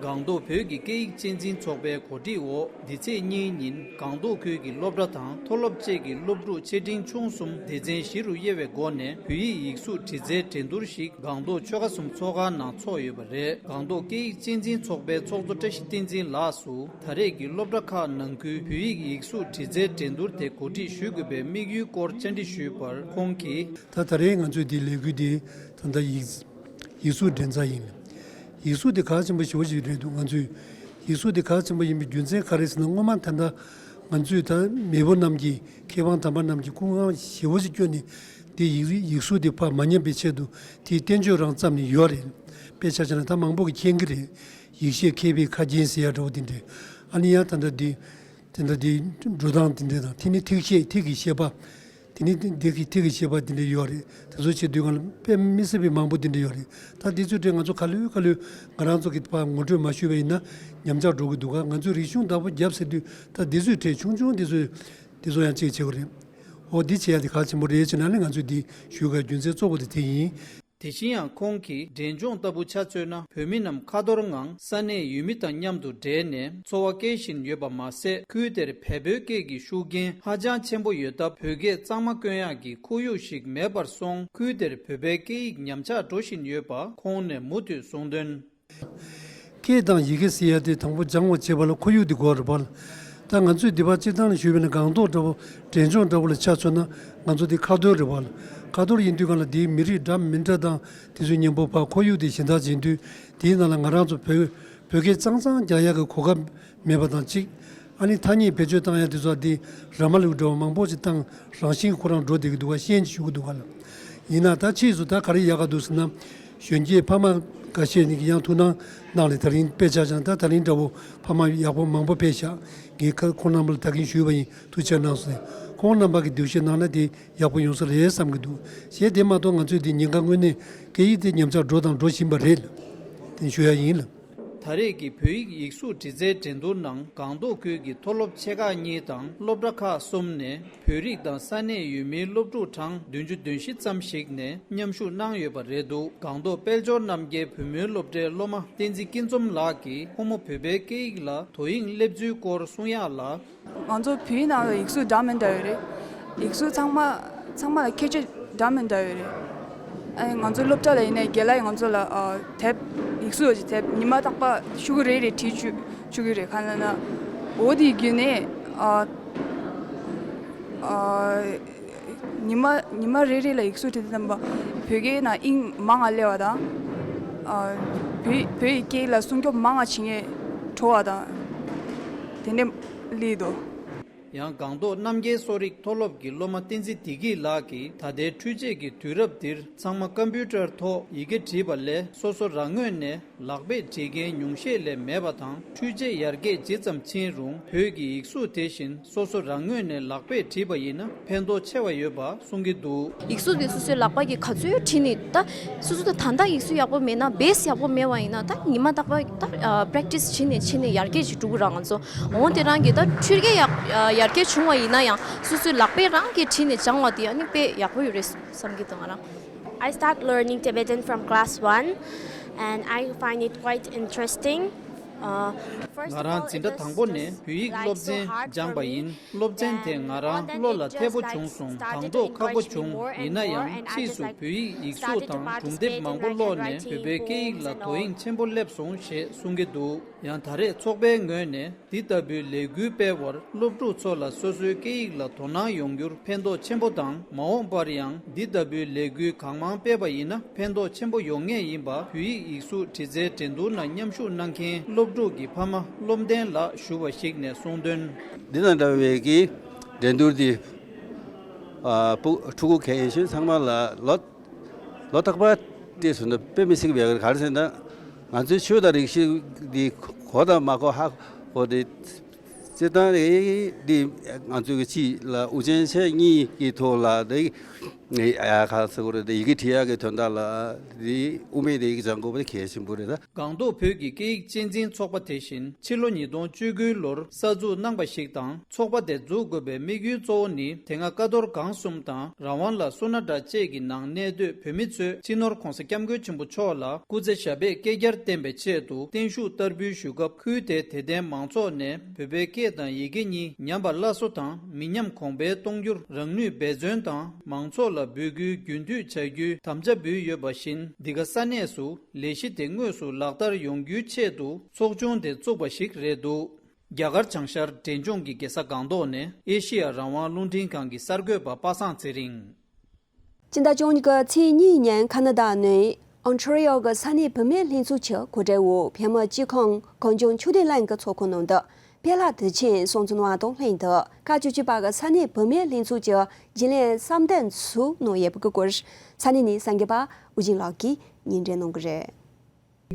སྒང་ཏོག་བོད་ཀྱི་སྐད་ཡིག་གཅེས་འཛིན་ཚོགས་པའི་གོ་སྒྲིག་འོག་འདི་ཚེས་གཉིས་ཉིན་སྒང་ཏོག་ཁུལ་གྱི་སློབ་གྲྭ་དང་མཐོ་སློབ་བཅས་ཀྱི་སློབ་ཕྲུག་ཆེ་འབྲིང་ཆུང་གསུམ་སྡེ་ཚན་བཞི་རུ་དབྱེ་བའི་སྒོ་ནས་བོད་ཡིག་ཡིག་གཟུགས་འབྲི་རྩལ་འགྲན་བསྡུར་ཞིག་སྒང་ཏོག་ཆོལ་ཁ་གསུམ་ཚོགས་ཁང་ནང་འཚོགས་ཡོད་པ་རེད། སྒང་ཏོག་སྐད་ཡིག་གཅེས་འཛིན་ཚོགས་པའི་ཚོགས་གཙོ་བཀྲ་ཤིས་བསྟན་འཛིན་ལགས་སུ། ད་རེས་ཀྱི་སློབ་གྲྭ་ཁག་ནང་ཁུལ་བོད་ཡིག་ཡིག་གཟུགས་འབྲི་རྩལ་འགྲན་བསྡུར་དེ་གོ་སྒྲིག་ཞུ་དགོས་པའི་དམིགས་ཡུལ་སྐོར་བཅར་འདྲི་ཞུས་པར་ཁོང་གིས། ད་ད་རེས་ང་ཚོའི་འདི་ལས་འགུལ་འདི་ད་ལྟ་ཡིག་ཡིག་གཟུགས་འགྲན་ཚར་ཡིན། ཡིག་གཟུགས་འདི་གལ་ཆེན་པོ་ཞེ་པོ་ཞིག་རེད་འདུག་ང་ཚོས་ཡིག་གཟུགས་འདི་གལ་ཆེན་པོ་ཡིན་པའི་རྒྱུ་མཚན་ག་རེ་ཟེར་ན། སྔོན་མ་ད་ལྟ་ང་ཚོས་ད་མེས་པོ་རྣམས་ཀྱིས་མཁས་དབང་དམ་པ་རྣམས་ཀྱིས་སྐུ་ངལ་ཞེ་པོ་ཞིག་བསྐྱོན་ནས་འདི་ཡིག་ཡིག་གཟུགས་འདི་ཕར་མ་ཉམས་པའི་ཆེད་དུ་དེའི་བསྟན་བཅོས་རང་བརྩམས་ནས་ཡོད་རེད། དཔེ་ཆ་བཞག་ན་ད་མང་པོ་གིས་མཁྱེན་གྱི་རེད། ཡེ་ཤེས་མཁས་པའི་ཁ་རྒྱན་ཟེར་ཡ་འདྲ་བོ་དེ་འདྲས། ཨ་ནི་ཡང་ད་ལྟ་འདི། དེ་འདྲ་དེའི་འགྲོ་སྟངས་དེ་འདྲ་དང་། དེ་ནི་ཐིག་ཤེས་ཐིག་གི་ཤེས་པ། དེ་ནི་འདི་གི་ཐིག་གི་ཤེས་པ་དེ་འདྲ་ཡོད་རེད། དེ་ཚོ་བྱེད་དུས་སྒང་ལ་དཔེ་མི་སྲིད་པའི་མང་པོ་དེ་འདྲ་ཡོད་རེད། ད་དེ་ཚོའི་གྲས་ང་ཚོ་ག་ལེར་ག་ལེར་ང་རང་ཚོ་གི་ཕར་ངོ་སྤྲོད་མ་ཞུས་པ་ཡིན་ན་ཉམས་ཆག་འགྲོ་གི་འདུག་ག་ང་ཚོས་རིག་གཞུང་བདག་པོ་རྒྱབ་ཟེར་དུས་ད་དེ་ཚོའི་གྲས་ཆུང་ཆུང་དེ་ཚོས་དེ་ཚོ་ཡང་གཅིག་བྱེད་དགོས་རེད། འོ་འདི་བྱེད་ཡ་དེ་གལ་ཆེན་པོ་རེད་བྱས་ན་ནི་ང་ཚོས་འདི་ཞུ་དགོས་རྒྱུ་མཚན་གཙོ་བོ་དེ་དེ་ཡིན། དེ་བཞིན་ཡང་ཁོང་གིས་འབྲས་ལྗོངས་ལྟ་བུ་ཆ་མཚོན་ན་བོད་མི་རྣམས་ཁ་ཐོར་ངང་ས་གནས་ཡུལ་མི་དང་མཉམ་དུ་འབྲེལ་ནས་འཚོ་བ་སྐྱེལ་བཞིན་ཡོད་པ་མ་ཟད། ཁུལ་དེར་བལ་པོའི་སྐད་ཀྱི་ཤུགས་རྐྱེན་ཧ་ཅང་ཆེན་པོ་ཡོད་སྟབས། བོད་སྐད་གཙང་མ་བཀོལ་ཡག་གི་ཁོར་ཡུག་ཞིག་མེད་པར་སོང་། ཁུལ་དེར་བོད་པའི་སྐད་ཡིག་ཉམས་ཆག་འགྲོ་བཞིན་ཡོད་པ་ཁོང་ནས་མུ་མཐུད་གསུངས་དོན། སྐད་དང་ཡི་གེ་ཟེར་ཡ་དེ་དང་པོ་སྦྱང་བ་བྱེད་པ་ལ་ཁོར་ཡུག་དེ་དགོས་རེད་པ། ད་ང་ཚོས་འདི་པར་སྤྱིར་བཏང་ལ་ཞུས་པ་ཡིན་ན་སྒང་ཏོག་འདྲ་པོ་འབྲས་ལྗོངས་འདྲ་པོ་ལ་ཆ་མཚོན་ན་ང་ཚོ་འདི་ཁ་ཐོར་རེད་པ། ཁ་ཐོར་ཡིན་དུས་སྒང་ལ་འདིའི་མི་རིགས་འདྲ་མི་འདྲ་དང་དེ་ཚོའི་མཉམ་པོ་ཕར་ཁོར་ཡུག་དེ་གཞན་དག་ཡིན་དུས་དེའི་ནང་ལ་ང་རང་ཚོ་བོད་བོད་སྐད་གཙང་གཙང་རྒྱག་ཡག་གི་གོ་སྐབས་མེད་པ་དང་གཅིག་ཨ་ནི་ཐ་སྙད་བེད་སྤྱོད་བཏང་ཡ་དེ་ཚོ་འདི་ར་མ་ལུག་འདྲ་བ་མང་པོ་ཞིག་བཏང་རང་བཞིན་ཁོ་རང་འགྲོ་བསྡད་ཀྱི་འདུག་ག་ཤེས་ཀྱི་ཞུ་གི་འདུག་ག་ལ། ཡིན་ན་ད་ཕྱིས་སུ་ད་ག་རེ་ཡག་ག་འདུག་ཟེར་ན། གཞོན་སྐྱེས་ཕ་མ་འགའ་ཤས་ནི་ཡང་ཐུགས་སྣང་གནང་ནས་ད་རིང་དཔེ་ཆ་ཅང་ད་ད་རིང་འདྲ་བོ་ཕ་མ་ཡག་པོ་མང་པོ་ཕེབས་ཤག་ངས་ཁ་ཁོང་རྣམ་པ་ལ་ད་གིན་ཞུས་པ་ཡིན། ཐུགས་རྗེ་གནང་ཟེར། ཁོང་རྣམ་པ་གིས་འདུ་ཤེས་གནང་ན་དེ་ཡག་པོ་ཡོང་ས་རེད་བསམ་གྱི་འདུག་གཞན་དེ་མ་གཏོགས་ང་ཚོས་དེ་ཉེན་ཁ་དངོས་གནས་སྐད་ཡིག་དེ་ཉམས་ཆག་འགྲོ་དང་འགྲོ་བཞིན་པ་རེད། དེ་ཞུ་ཡ་ཡིན་ལ། ད་རེས་ཀྱི་བོད་ཡིག་ཡིག་གཟུགས་འབྲི་རྩལ་འགྲན་བསྡུར་ནང་སྒང་ཏོག་ཁུལ་གྱི་མཐོ་སློབ་ཆེ་ཁག་གཉིས་དང་སློབ་གྲྭ་ཁག་གསུམ་ནས་བོད་རིགས་དང་ས་གནས་ཡུལ་མིའི་སློབ་ཕྲུག་གྲངས་བདུན་ཅུ་དོན་བཞི་ཙམ་ཞིག་ནས་མཉམ་ཞུགས་གནང་ཡོད་པ་རེད་འདུག་སྒང་ཏོག་དཔལ་འབྱོར་རྣམ་རྒྱལ་བོད་མིའི་སློབ་གྲྭའི་སློབ་མ་བསྟན་འཛིན་སྐྱིད་འཛོམས་ལགས་ཀྱིས་ཁོང་མོ་བོད་པའི་སྐད་ཡིག་ལ་དོ་དབྱིངས་སླེབས་ཚུལ་སྐོར་གསུང་ཡག་ལ། ང་ཚོ་བོད་ཡིག་ནང་ལ་ཡིག་གཟུགས་འདྲ་མི་འདྲ་ཡོད་རེད། ཡིག་གཟུགས་ཚང་མ་ཚང་མ་ལ་ཁྱད་ཆོས་འདྲ་མི་འདྲ་ཡོད་རེད། ཨ་ནི་ང་ཚོ་སློབ་གྲྭ་ལ་ཡིན་ནའི་རྒན་ལགས་ང་ཚོ་ལ་ཨ་དེབ་ཡིག་གཟུགས་ཀྱི་དེབ་ཉི་མ་རྟག་པར་ཤོག་གུ་རེ་རེ་བྲིས་བཅུག་བཅུག་གི་རེད། གང་ལབ་ན་འོ་དེའི་བརྒྱུད་ནས་ཨ་ཨ་ཉི་མ་ཉི་མ་རེ་རེ་ལ་ཡིག་གཟུགས་བྲིས་དུས་ཙམ་པ་བོད་སྐད་ནང་དབྱིངས་མང་ང་སླེབས་པ་དང་། ཨ་བོད་བོད་ཡི་སྐད་ལ་སྲུང་སྐྱོབ་མང་ང་བྱེད་མཁན་བྲོ་བ་དང་དེ་འདྲ་སླེབས་འདུག་ཡང་སྒང་ཏོག་རྣམ་རྒྱལ་གསོ་རིག་མཐོ་སློབ་ཀྱི་སློབ་མ་བསྟན་འཛིན་བདེ་སྐྱིད་ལགས་ཀྱིས། ད་ལྟའི་འཕྲུལ་ཆས་ཀྱི་དུས་རབས་འདིར་ཚང་མ་ཀམ་པུའུ་ཊར་ཐོག་ཡི་གེ་བྲིས་པ་ལས། སོ་སོ་རང་ངོས་ནས་ལག་པས་བྲིས་མཁན་ཉུང་ཤས་ལས་མེད་པ་དང་། འཕྲུལ་ཆས་ཡར་རྒྱས་ཇི་ཙམ་ཕྱིན་རུང་བོད་ཀྱི་ཡིག་གཟུགས་དེ་བཞིན་སོ་སོ་རང་ངོས་ནས་ལག་པས་བྲིས་པ་ཡིན་ན་ཕན་ཐོགས་ཆེ་བ་ཡོད་པ་གསུང་གི་འདུག། ཡིག་གཟུགས་འདི་སོ་སོའི་ལག་པ་གིས་ག་ཚོད་བྲིས་ནས། ད་སོ་སོ་ད་ད་ལྟ་ཡིག་གཟུགས་ཡག་པོ་མེད་ན། བེ་སི་ཡག་པོ་མེད་པ་ཡིན་ན། ད་ཉི་མ་རྟག་པར་ད་པེ་རེག་ཊི་སི་བྱས་ནས་བྱས་ནས་ཡར་རྒྱས་ཅིག་འགྲོ་གི་རེད། ང་ཚོ་འོང་དེ་རང་གིས་ད་འཕྲུལ་རྒྱལ་ཡག་ཡར་རྒྱས་བྱུང་བ་ཡིན་ན་ཡང་། སོ་སོའི་ལག་པས་རང་གིས་བྲིས་ནས་སྦྱངས་པ་དེ་ཨ་ནི་དཔེ་ཡག་པོ་ཡོད་རེད་བསམ་གྱི་འདུག་ང་རང་། I start learning Tibetan from class one, and I find it quite interesting. Uh, first ང་རང་འཛིན་གྲྭ་དང་པོ་ནས་བོད་ཡིག་སློབ་ཚན་སྦྱངས་པ་ཡིན། སློབ་ཚན་དེ་ང་རང་བློ་ལ་འཐད་པོ་བྱུང་སོང་། དང་ཐོག་ཁག་པོ་བྱུང་སོང་། ཡིན་ན་ཡང་ཕྱིས་སུ་བོད་ཡིག་ཡིག་གཟུགས་དང་སྒྲུང་དེབ་མང་པོ་ཀློག་ནས་བོད་པའི་སྐད་ཡིག་ལ་དོ་དབྱིངས་ཆེན་པོ་སླེབས་སོང་ཞེས་གསུང་གི་འདུག། ཡང་ད་རེས་ཚོགས་པའི་ངོས་ནས་འདི་ལྟ་བུའི་ལས་འགུལ་སྤེལ་བར་སློབ་ཕྲུག་ཚོ་ལ་སོ་སོའི་སྐད་ཡིག་ལ་དོ་སྣང་ཡོང་རྒྱུར་ཕན་ཐོགས་ཆེན་པོ་དང་། མ་འོངས་པར་ཡང་འདི་ལྟ་བུའི་ལས་འགུལ་གང་མང་སྤེལ་བ་ཡིན་ན་ཕན་ཐོགས་ཆེན་པོ་ཡོང་ངེས་ཡིན་པ། བོད་ཡིག་ཡིག་གཟུགས་འབྲི་རྩལ་འགྲན་བསྡུར་ནང་མཉམ་ཞུགས་གནང་མཁན་སློབ་ཕྲུག་གི་ཕ་མ་བློ་བརྟན་ལགས་ཞུ་བ་ཞིག་ནས་གསུངས་དོན། འདི་དང་འདྲ་བའི་གི་འགྲན་བསྡུར་འདི། ཨ། ཕྲུ་གུ་གལ་ཡིན་ཚང་མ་ལ་ལོ། ལོ་རྟག་པར་བལྟས་སོང་ན་དཔེ་མི་སྲིད་པའི་ག་རེ་ཟེར་ན། ང་ཚོའི་ཆོས་དང་རིག་གཞི་འདི་གོ་དང་མ་གོ་ཧ་གོ་དེ། སྤྱིར་བཏང་རེད་འདི་ང་ཚོའི་གི་སྤྱི་ལ་དབུ་ཅན་ཆེ་གཉིས་ཀྱི་ཐོག་ལ་དེ་ཡ་ག་ཚོད་དགོས་རེད། དེ་ཡི་གེ་བྲིས་ཡག་གི་དོན་དག་ལ་དེ་དབུ་མེད་དེ་ཡི་གེ་སྦྱང་དགོས་པ་དེ་གལ་ཆེན་པོ་རེད་ད། སྒང་ཏོག་བོད་ཀྱི་སྐད་ཡིག་གཅེས་འཛིན་ཚོགས་པ་དེ་བཞིན་ཕྱི་ལོ་ཉིས་སྟོང་བཅུ་དགུ་ལོར་གསར་འཛུགས་གནང་བ་ཞིག་དང་། ཚོགས་པ་དེ་འཛུགས་དགོས་པའི་དམིགས་ཡུལ་གཙོ་བོ་ནི་དེ་སྔ་ཀ་རྡོར་སྒང་གསུམ་དང་རང་དབང་ལ་སོ་ན་སྒྲ་བཅས་ཀྱི་ནང་གནས་སྡོད་བོད་མི་ཚོས་སྤྱི་ནོར་༧གོང་ས་༧སྐྱབས་མགོན་ཆེན་པོ་མཆོག་ལ་སྐུ་ཚེ་ཞབས་པད་བསྐལ་བརྒྱར་བརྟན་པའི་ཆེད་དུ་བརྟན་བཞུགས་བསྟར་འབུལ་ཞུ་སྐབས། ཁུལ་དེའི་དད་ལྡན་མང་ཚོགས་ནས་བོད་པའི་སྐད་དང་ཡི་གེ་གཉིས་ཉམས་པ་སླར་གསོ་དང་མི་ཉམས་གོང་འཕེལ་གཏོང་རྒྱུར་རང་ནུས་འབད་བརྩོན་དང་། མང་ཚོགས་ལ་འབོད་སྐུལ་རྒྱུན་མཐུད་བྱ་རྒྱུའི་དམ་བཅའ་འབུལ་ཡོད་པ་བཞིན། འདི་ག་ས་གནས་སུ་ལས་གཞི་དེ་དངོས་སུ་ལག་བསྟར་ཡོང་རྒྱུའི་ཆེད་དུ་ཚོགས་ཆུང་དེ་བཙུགས་པ་ཞིག་རེད་འདུག། རྒྱ་གར་བྱང་ཤར་འབྲས་ལྗོངས་ཀྱི་རྒྱལ་ས་སྒང་ཏོག་ནས་ཨེ་ཤེ་ཡ་རང་དབང་རླུང་འཕྲིན་ཁང་གི་གསར་འགོད་པ་པ་སངས་ཚེ་རིང་། སྤྱི་ཟླ་བཅུ་གཉིས་ཀྱི་ཚེས་གཉིས་ཉིན་ཁ་ན་ཌ་ནས་ཨོན་ཊ་རི་ཡོ་གི་ས་གནས་བུད་མེད་ལྷན་ཚོགས་ཀྱི་གོ་སྒྲིག་འོག་བོད་མི་སྤྱི་ཁང་གངས་ལྗོངས་ཆོས་ལྡན་གླིང་གི་ཚོགས་ཁང་ནང་དུ་དཔལ་ལྷ་དུས་ཆེན་སྲུང་བརྩི་གནང་བ་དང་ལྷན་དུ། ཁག་བཅུ་གཅིག་པ་གི་ས་གནས་བུད་མེད་ལྷན་ཚོགས་ཀྱི་རྒྱུན་ལས་བསམ་གཏན་ཚུགས་གནང་ཡོད་པའི་སྐོར་ས་གནས་ནས་གསར་འགོད་པ་ཨུ་རྒྱན་ལགས་ཀྱིས་སྙན་སྒྲོན་གནང་གི་རེད།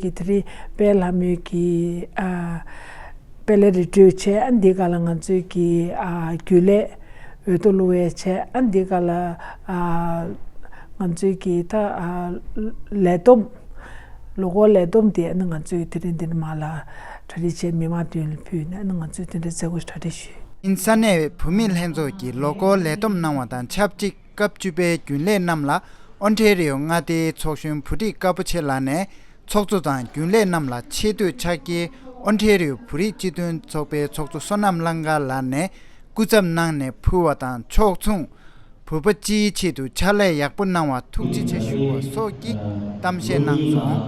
གི་དེ་རིང་དཔལ་ལྷ་མོའི་གི་ཨ་དཔལ་ལེ་རི་ཊི་རིཊ་བྱས། ཨ་འདི་ག་ལ་ང་ཚོའི་གི་ཨ་རྒྱུན་ལས་འོས་བསྡུ་བླུག་ཡས་བྱས། ཨ་འདི་ག་ལ་ཨ་ང་ཚོའི་གི་ད་ཨ་ལས་བསྡོམས། ལོ་འཁོར་ལས་བསྡོམས་དེ་ཨ་ནི་ང་ཚོའི་དེ་རིང་འདི་ནས་མར་ལ་གྲ་སྒྲིག་བྱས་མི་མང་མདུན་ལ་ཕུལ་ནས། ཨ་ནི་ང་ཚོའི་དེ་འདྲའི་མཛད་སྒོ་གྲ་སྒྲིག་ཞུས། ཨིན། ས་གནས་བུད་མེད་ལྷན་ཚོགས་ཀྱིས་ལོ་འཁོར་ལས་བསྡོམས་གནང་བ་དང་ཆབས་ཅིག་སྐབས་བཅུ་པའི་རྒྱུན་ལས་རྣམས་ལ་ཨོན་ཊེ་རི་ཡོ་མངའ་སྡེའི་ཚོགས་གཞོན་བུ་ཁྲིད་དཀར་པོ་ཆེ་ལགས་ནས་ཚོགས་གཙོ་དང་རྒྱུན་ལས་རྣམས་ལ་ཆེ་བསྟོད་ཕྱག་འཁྱེར་ཨོན་ཊེ་རི་ཡོ་བོད་རིགས་སྤྱི་མཐུན་ཚོགས་པའི་ཚོགས་གཙོ་བསོད་ནམས་གླང་དཀར་ལགས་ནས་སྐུ་ཚབ་གནང་ནས་ཕུལ་བ་དང་། ཕྱོགས་མཚུངས་བོད་པ་སྤྱིའི་ཆེད་དུ་ཕྱག་ལས་ཡག་པོ་གནང་བར་ཐུགས་རྗེ་ཆེ་ཞུ་བ་སོགས་ཀྱི་གཏམ་བཤད་གནང་སོང་།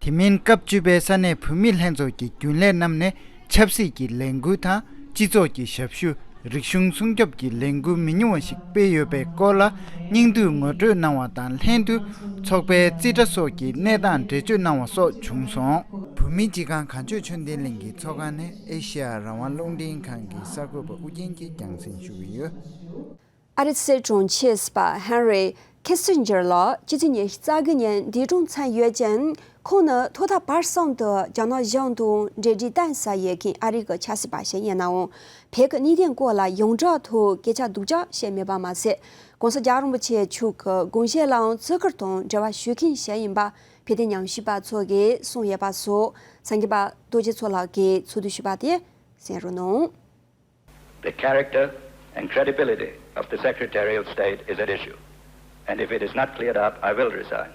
དེ་མིན་སྐབས་བཅུ་པའི་ས་གནས་བུད་མེད་ལྷན་ཚོགས་ཀྱི་རྒྱུན་ལས་རྣམས་ནས་ཆབ་སྲིད་ཀྱི་ལས་འགུལ་དང་། སྤྱི་ཚོགས་ཀྱི་ཞབས་ཞུ། རིག་གཞུང་སྲུང་སྐྱོབ་ཀྱི་ལས་འགུལ་མི་ཉུང་བ་ཞིག་སྤེལ་ཡོད་པའི་སྐོར་ལ་སྙིང་བསྡུས་ངོ་སྤྲོད་གནང་བ་དང་ལྷན་དུ། ཚོགས་པའི་རྩིས་ཁྲ་སོགས་ཀྱི་གནས་སྟངས་འགྲེལ་བརྗོད་གནང་བ་སོགས་བྱུང་སོང་། བོད་མིའི་སྤྱི་ཁང་གངས་ལྗོངས་ཆོས་ལྡན་གླིང་གི་ཚོགས་ཁང་ནས་ཨེ་ཤེ་ཡ་རང་དབང་རླུང་འཕྲིན་ཁང་གི་གསར་འགོད་པ་ཨུ་རྒྱན་གྱིས་རྒྱང་སྲིང་ཞུ་གི་ཡོད། ཨ་རིའི་སྲིད་དྲུང་ཆེ་ཞེས་པ་ཧན་རི་ཁེ་སིན་ཇར་ལགས་ཕྱི་ཚེས་ཉི་ཤུ་རྩ་དགུ་ཉིན་འདས་གྲོངས་ཕྱིན་ཡོད་ཅིང་། ཁོང་ནི་ཐོག་མཐའ་བར་གསུམ་དུ་རྒྱ་ནག་གཞུང་དང་འབྲེལ་འདྲིས་གཏིང་ཟབ་ཡོད་མཁན་ཨ་རི་གི་ཆབ་སྲིད་པ་ཞིག་ཡིན་ནའང་། བོད་ཀྱི་གནད་དོན་སྐོར་ལ་ཡོངས་གྲགས་ཐོག་སྐད་ཆ་སྡུག་ཅག་བཤད་མེད་པ་མ་ཟད། ༸གོང་ས་༸སྐྱབས་མགོན་རིན་པོ་ཆེ་མཆོག་གི་དགོངས་བཞེད་ལའང་བརྩི་བཀུར་དང་འབྲེལ་བ་ཞུ་མཁན་ཞིག་ཡིན་པ་བོད་དོན་ཉམས་ཞིབ་པ་ཚོ་གིས་གསུངས་ཡོད་པ་སོགས་གསར་འགོད་པ་རྡོ་རྗེ་མཚོ་ལགས་ཀྱིས་འཚོལ་བསྡུ་ཞུས་པ་དེ་གསན་རོགས་གནང་། The character and credibility of the Secretary of State is at issue, and if it is not cleared up, I will resign.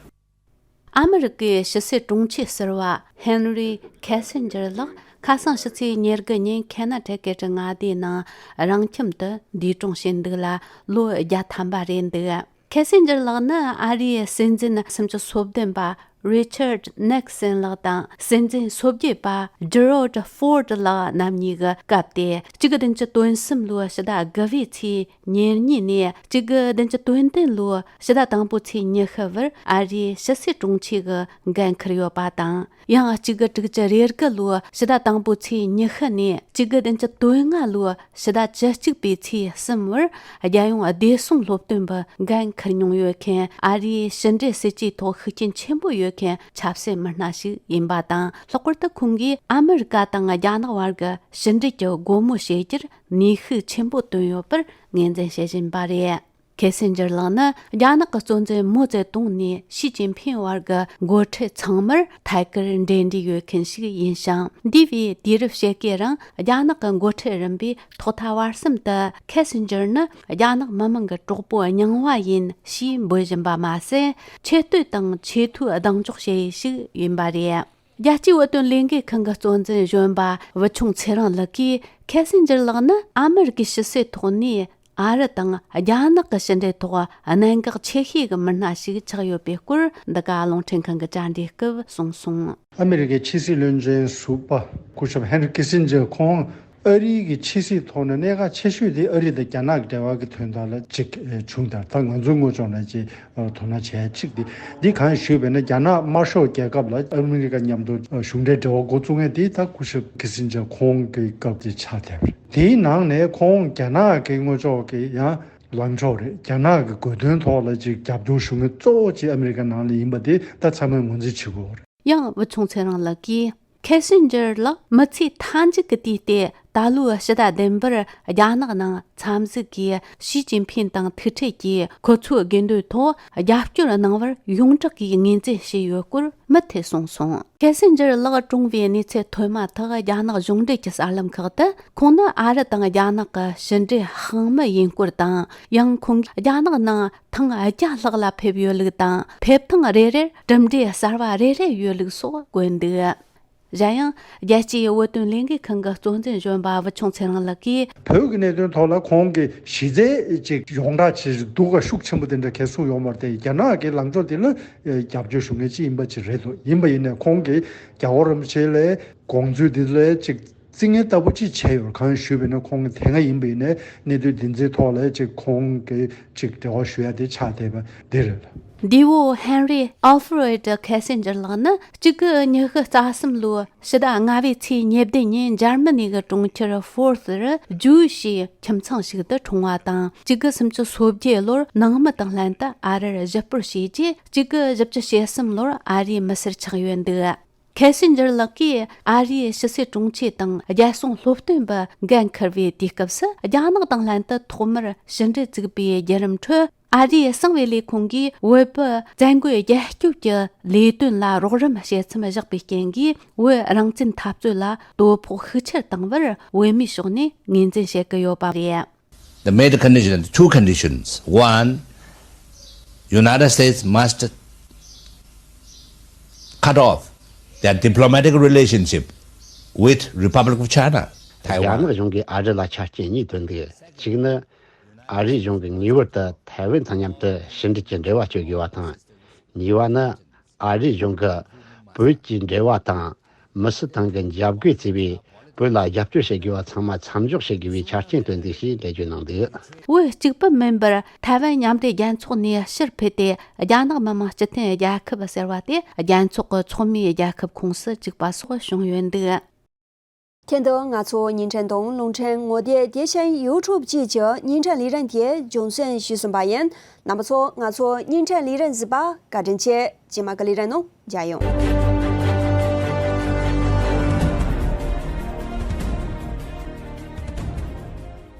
ཨ་མི་རི་ཀའི་ཕྱི་སྲིད་དྲུང་ཆེ་ཟུར་པ་ཧེན་རི་ཁེ་སིན་ཇར་ལགས་ཁ་སང་ཕྱི་ཚེས་ཉེར་དགུ་ཉིན་ཁེ་ན་ཊི་ཀེ་ཊི་མངའ་སྡེའི་ནང་རང་ཁྱིམ་དུ་འདས་གྲོངས་ཕྱིན་འདུག་ལ་ལོ་བརྒྱ་ཐམ་པ་རེད་འདུག། ཁེ་སིན་ཇར་ལགས་ནི་ཨ་རིའི་སྲིད་འཛིན་སུམ་ཅུ་སོ་བདུན་པ་ Richard Nixon ལགས་དང་སྲིད་འཛིན་སོ་བརྒྱད་པ་Gerald Ford ལགས་རྣམ་གཉིས་ཀྱི་སྐབས་ཏེ། གཅིག་དགུ་བདུན་ཅུ་དོན་གསུམ་ལོའི་ཕྱི་ཟླ་དགུ་པའི་ཚེས་ཉེར་གཉིས་ནས་གཅིག་དགུ་བདུན་ཅུ་དོན་བདུན་ལོའི་ཕྱི་ཟླ་དང་པོའི་ཚེས་ཉི་ཤུ་བར་ཨ་རིའི་ཕྱི་སྲིད་དྲུང་ཆེ་གི་འགན་འཁུར་ཡོད་པ་དང་། ཡང་གཅིག་དགུ་དྲུག་ཅུ་རེ་དགུ་ལོའི་ཕྱི་ཟླ་དང་པོའི་ཚེས་ཉི་ཤུ་ནས་གཅིག་དགུ་བདུན་ཅུ་དོན་ལྔ་ལོའི་ཕྱི་ཟླ་བཅུ་གཅིག་པའི་ཚེས་གསུམ་བར་རྒྱལ་ཡོངས་བདེ་སྲུང་སློབ་སྟོན་པའི་འགན་འཁུར་མྱོང་ཡོད་མཁན། ཨ་རིའི་ཕྱི་འབྲེལ་སྲིད་ཇུས་ཐོག་ཤུགས་རྐྱེན་ཆེན་པོ་ཡོད་མཁན་ཆབ་སྲིད་མི་སྣ་ཞིག་ཡིན་པ་དང་། ལྷག་པར་དུ་ཁོང་གིས་ཨ་མི་རི་ཀ་དང་རྒྱ་ནག་བར་གྱི་ཕྱི་འབྲེལ་གྱི་སྒོ་མོ་ཕྱེ་རྒྱུར་ནུས་ཤུགས་ཆེན་པོ་བཏོན་ཡོད་པར་ངོས་འཛིན་བྱེད་བཞིན་པ་རེད། ཁེ་སིན་ཇར་ལགས་ནི་རྒྱ་ནག་གི་གཙོ་འཛིན་མའོ་ཙེ་ཏུང་ནས་ཞི་ཅིན་ཕིང་བར་གྱི་འགོ་ཁྲིད་ཚང་མར་ཐད་ཀར་འབྲེལ་འདྲིས་ཡོད་མཁན་ཞིག་ཡིན་ཞིང་། འདས་པའི་དུས་རབས་ཕྱེད་ཀའི་རིང་རྒྱ་ནག་གི་འགོ་ཁྲིད་རིམ་པའི་ཐོག་མཐའ་བར་གསུམ་དུ་ཁེ་སིན་ཇར་ནི་རྒྱ་ནག་མི་དམངས་ཀྱི་གྲོགས་པོ་རྙིང་བ་ཡིན་ཞེས་འབོད་བཞིན་པ་མ་ཟད། ཆེ་བསྟོད་དང་ཆེས་མཐོའི་གདེང་འཇོག་བྱེད་ཡུལ་ཞིག་ཡིན་པ་རེད། རྒྱལ་སྤྱིའི་བོད་དོན་ལས་འགུལ་ཁང་གི་གཙོ་འཛིན་གཞོན་པ་བུ་ཆུང་ཚེ་རིང་ལགས་ཀྱིས། ཁེ་སིན་ཇར་ལགས་ནི་ཨ་མི་རི་ཀའི་ཕྱི་སྲིད་ཐོག་ནས་ཨ་རི་དང་རྒྱ་ནག་གི་ཕྱི་འབྲེལ་ཐོག་གནད་འགག་ཆེ་ཤོས་ཀྱི་མི་སྣ་ཞིག་ཆགས་ཡོད་པའི་སྐོར། འདི་ག་རླུང་འཕྲིན་ཁང་གི་བཅར་འདྲིའི་སྐབས་གསུངས་སོང་། ཨ་མི་རི་ཀའི་ཕྱི་སྲིད་བློན་ཆེན་ཟུར་པ་སྐུ་ཞབས་ཧེན་རི་ཁི་སིན་ཇར་ཁོང་ཨ་རིའི་གི་ཕྱི་སྲིད་ཐོག་ནས་གནད་འགག་ཆེ་ཤོས་དེ་ཨ་རི་དང་རྒྱ་ནག་གི་འབྲེལ་བ་གི་དོན་དག་ལ་ཅིག་བྱུང་དང་། ད་ང་ཚོའི་ངོས་ཕྱོགས་ནས་ཅིག་དོ་སྣང་བྱས་ཅིག་དེ། འདི་གང་ཞུས་པས་ན། རྒྱ་ནག་དམར་ཤོག་རྒྱལ་ཁབ་ལ་ཨ་མི་རི་ཀ་མཉམ་དུ་གཞུང་འབྲེལ་འབྲེལ་བ་འགོ་བཙུགས་མཁན་དེ་ད་སྐུ་ཞབས་ཁི་སིན་ཇར་ཁོང་གི་སྐབས་དེ་ཆགས་བསྡད་པ་རེད། དེའི་ནང་ནས་ཁོང་རྒྱ་ནག་གི་ངོས་ཕྱོགས་ཀྱི་ཡང་ལངས་ཕྱོགས་རེད། རྒྱ་ནག་གི་དགོས་དོན་ཐོག་ལ་ཅིག་རྒྱབ་སྐྱོར་ཞུ་མཁན་གཙོ་བོ་ཅིག་ཨ་མི་རི་ཀ་ནང་ལ་ཡིན་པ་དེ་ད་ཚང་མས་ངོས་འཛིན་བྱེད་དགོས་པ་རེད། ཡང་བུ་ཆུང་ཚེ་རིང་ལགས་ཀྱིས། ཁེ་སིན་ཇར་ལགས་མི་ཚེ་མཐའ་མཇུག་གི་དུས་ཏེ། ད་ལོའི་ཕྱི་ཟླ་བདུན་པར་རྒྱ་ནག་ནང་འཚམས་གཟིགས་ཀྱིས་ཞི་ཅིན་ཕིང་དང་ཐུག་འཕྲད་ཀྱིས་ཁོ་ཚོའི་དགོས་འདུན་ཐོག་རྒྱབ་སྐྱོར་གནང་བར་ཡོངས་གྲགས་ཀྱིས་ངོས་འཛིན་བྱས་ཡོད་སྐོར་མུ་མཐུད་གསུངས་སོང་། ཁེ་སིན་ཇར་ལགས་གྲོངས་པའི་གནས་ཚུལ་ཐོན་མ་ཐག་རྒྱ་ནག་གཞུང་འབྲེལ་གྱི་གསར་ལམ་ཁག་ཏུ། ཁོང་ནི་ཨ་རི་དང་རྒྱ་ནག་གི་ཕྱི་འབྲེལ་དཔང་མི་ཡིན་སྐོར་དང་། ཡང་ཁོང་གིས་རྒྱ་ནག་ནང་ཐེངས་བརྒྱ་ལྷག་ལ་ཕེབས་ཡོད་ལུགས་དང་། ཕེབས་ཐེངས་རེ་རེར་གྲུབ་འབྲས་གསར་བ་རེ་རེ་ཡོད་ལུགས་སོགས་བཀོད་འདུག། གཞན་ཡང་། རྒྱལ་སྤྱིའི་བོད་དོན་ལས་འགུལ་ཁང་གི་གཙོ་འཛིན་གཞོན་པ་བུ་ཆུང་ཚེ་རིང་ལགས་ཀྱིས། བོད་ཀྱི་གནད་དོན་ཐོག་ལ་ཁོང་གི་གཞི་རྩའི་ཅིག་ཡོངས་གྲགས་ཅིག་འདུག་ག་ཤུགས་ཆེན་པོ་དེ་འདྲ་གས་གསུངས་ཡོད་མ་རེད་དེ། རྒྱ་ནག་གི་ལངས་ཕྱོགས་དེ་ལ་རྒྱབ་སྐྱོར་ཞུ་མཁན་ཅིག་ཡིན་པ་ཅིག་རེད་འདུག། ཡིན་པ་ཡིན་ནའི་ཁོང་གིས་རྒྱལ་བ་རིན་པོ་ཆེ་ལ་དགོངས་ཚུལ་དེ་ལ་ཅིག་རྩིས་ངན་ལྟ་བུ་ཅིག་བྱས་ཡོད། གང་ཞུས་པ་ཡིན་ན། ཁོང་གིས་དེ་སྔ་ཡིན་པ་ཡིན་ནའི་གནད་དོན་འདི་ཚོའི་ཐོག་ལ་ཅིག་ཁོང་གིས་ཅིག་འབྲེལ་བ་ཞུ་ཡ་དེ་ཆགས་བསྡད་པ་འདི་རེད། འདས་པོ་ཧེན་རི་ཨལ་ཧྥི་རེད་ཁེ་སིན་ཇར་ལགས་ནི་གཅིག་དགུ་ཉི་ཤུ་རྩ་གསུམ་ལོའི་ཕྱི་ཟླ་ལྔ་པའི་ཚེས་ཉེར་བདུན་ཉིན་འཇར་མ་ནི་གི་གྲོང་ཁྱེར་ཧྥོར་སི་རུ་ཇུའུ་ཤི་ཁྱིམ་ཚང་ཞིག་ཏུ་འཁྲུངས་པ་དང་། གཅིག་དགུ་སུམ་ཅུ་སོ་བརྒྱད་ལོར་ནང་མི་དང་ལྷན་དུ་ཨ་རིར་གཞིས་སྤོར་བྱས་རྗེས། གཅིག་དགུ་བཞི་བཅུ་ཞེ་གསུམ་ལོར་ཨ་རིའི་མི་སེར་ཆགས་ཡོད་འདུག། ཁེ་སིན་ཇར་ལགས་ཀྱིས་ཨ་རིའི་ཕྱི་སྲིད་དྲུང་ཆེ་དང་རྒྱལ་སྲུང་སློབ་སྟོན་པའི་འགན་འཁུར་བའི་དུས་སྐབས་སུ། རྒྱ་ནག་དང་ལྷན་དུ་ཐོག་མར་ཕྱི་འབྲེལ་བཙུགས་པའི་བརྒྱུད་རིམ་ཁྲོད། ཨ་རིའི་གསང་བའི་ལས་ཁུངས་ཀྱིས་བོད་པའི་བཙན་རྒོལ་རྒྱལ་སྐྱོབ་ཀྱི་ལས་དོན་ལ་རོགས་རམ་བྱེད་མཚམས་བཞག་པའི་རྐྱེན་གྱིས། བོད་རང་བཙན་འཐབ་རྩོད་ལ་དོ་ཕོག་ཤུགས་ཆེར་བཏང་བར་བོད་མིའི་ཕྱོགས་ནས་ངོས་འཛིན་བྱེད་ཀྱི་ཡོད་པ་རེད། The major condition, two conditions. One, United States must cut off their diplomatic relationship with Republic of China, རྒྱ་Taiwan. ནག་གཞུང་གིས་ཨ་རི་ལ་ཆ་རྐྱེན་གཉིས་བཏོན་འདུག། གཅིག་ནི། ཨ་རིའི་གཞུང་གིས་ངེས་པར་དུ་ཐའེ་ཝན་དང་མཉམ་དུ་ཕྱི་འབྲེལ་གྱི་འབྲེལ་བ་གཅོད་དགོས་པ་དང་། གཉིས་པ་ནི། ཨ་རིའི་གཞུང་གིས་བོད་ཀྱི་འབྲེལ་བ་དང་། མི་སེར་ཐང་གི་འཇབ་རྒོལ་བྱས་པའི་བོད་ལ་རྒྱབ་སྐྱོར་བྱེད་དགོས་པ་ཚང་མ་མཚམས་འཇོག་བྱེད་དགོས་པའི་ཆ་རྐྱེན་བཏོན་འདུག་ཞེས་འགྲེལ་བརྗོད་གནང་འདུག། བོད་གཅིག་པུ་མིན་པར་ཐའེ་ཝན་མཉམ་འབྲེལ་རྒྱལ་ཚོགས་ནས་ཕྱིར་ཕུད་དེ། རྒྱ་ནག་མི་དམངས་སྤྱི་མཐུན་རྒྱལ་ཁབ་ཟེར་བ་དེ་རྒྱལ་ཚོགས་ཀྱི་ཚོགས་མིའི་རྒྱལ་ཁབ་ཁོངས་སུ་བཅུག་པ་སོགས་བྱུང་ཡོད་འདུག། ཁྱེད་ཚོས་ང་ཚོའི་བརྙན་འཕྲིན་དང་རླུང་འཕྲིན་ངོ་དེབ། དེ་བཞིན་ཡུ་ཊུབ་བཅས་ཀྱི་བརྙན་འཕྲིན་ལས་རིམ་དེ་རྒྱང་སྲིང་ཞུས་ཟིན་པ་ཡིན། རྣམ་པ་ཚོ་ང་ཚོའི་བརྙན་འཕྲིན་ལས་རིམ་གཟིགས་པར་བཀའ་དྲིན་ཆེ། རྗེས་མ་གི་ལས་རིམ་ནང་མཇལ་ཡོང་།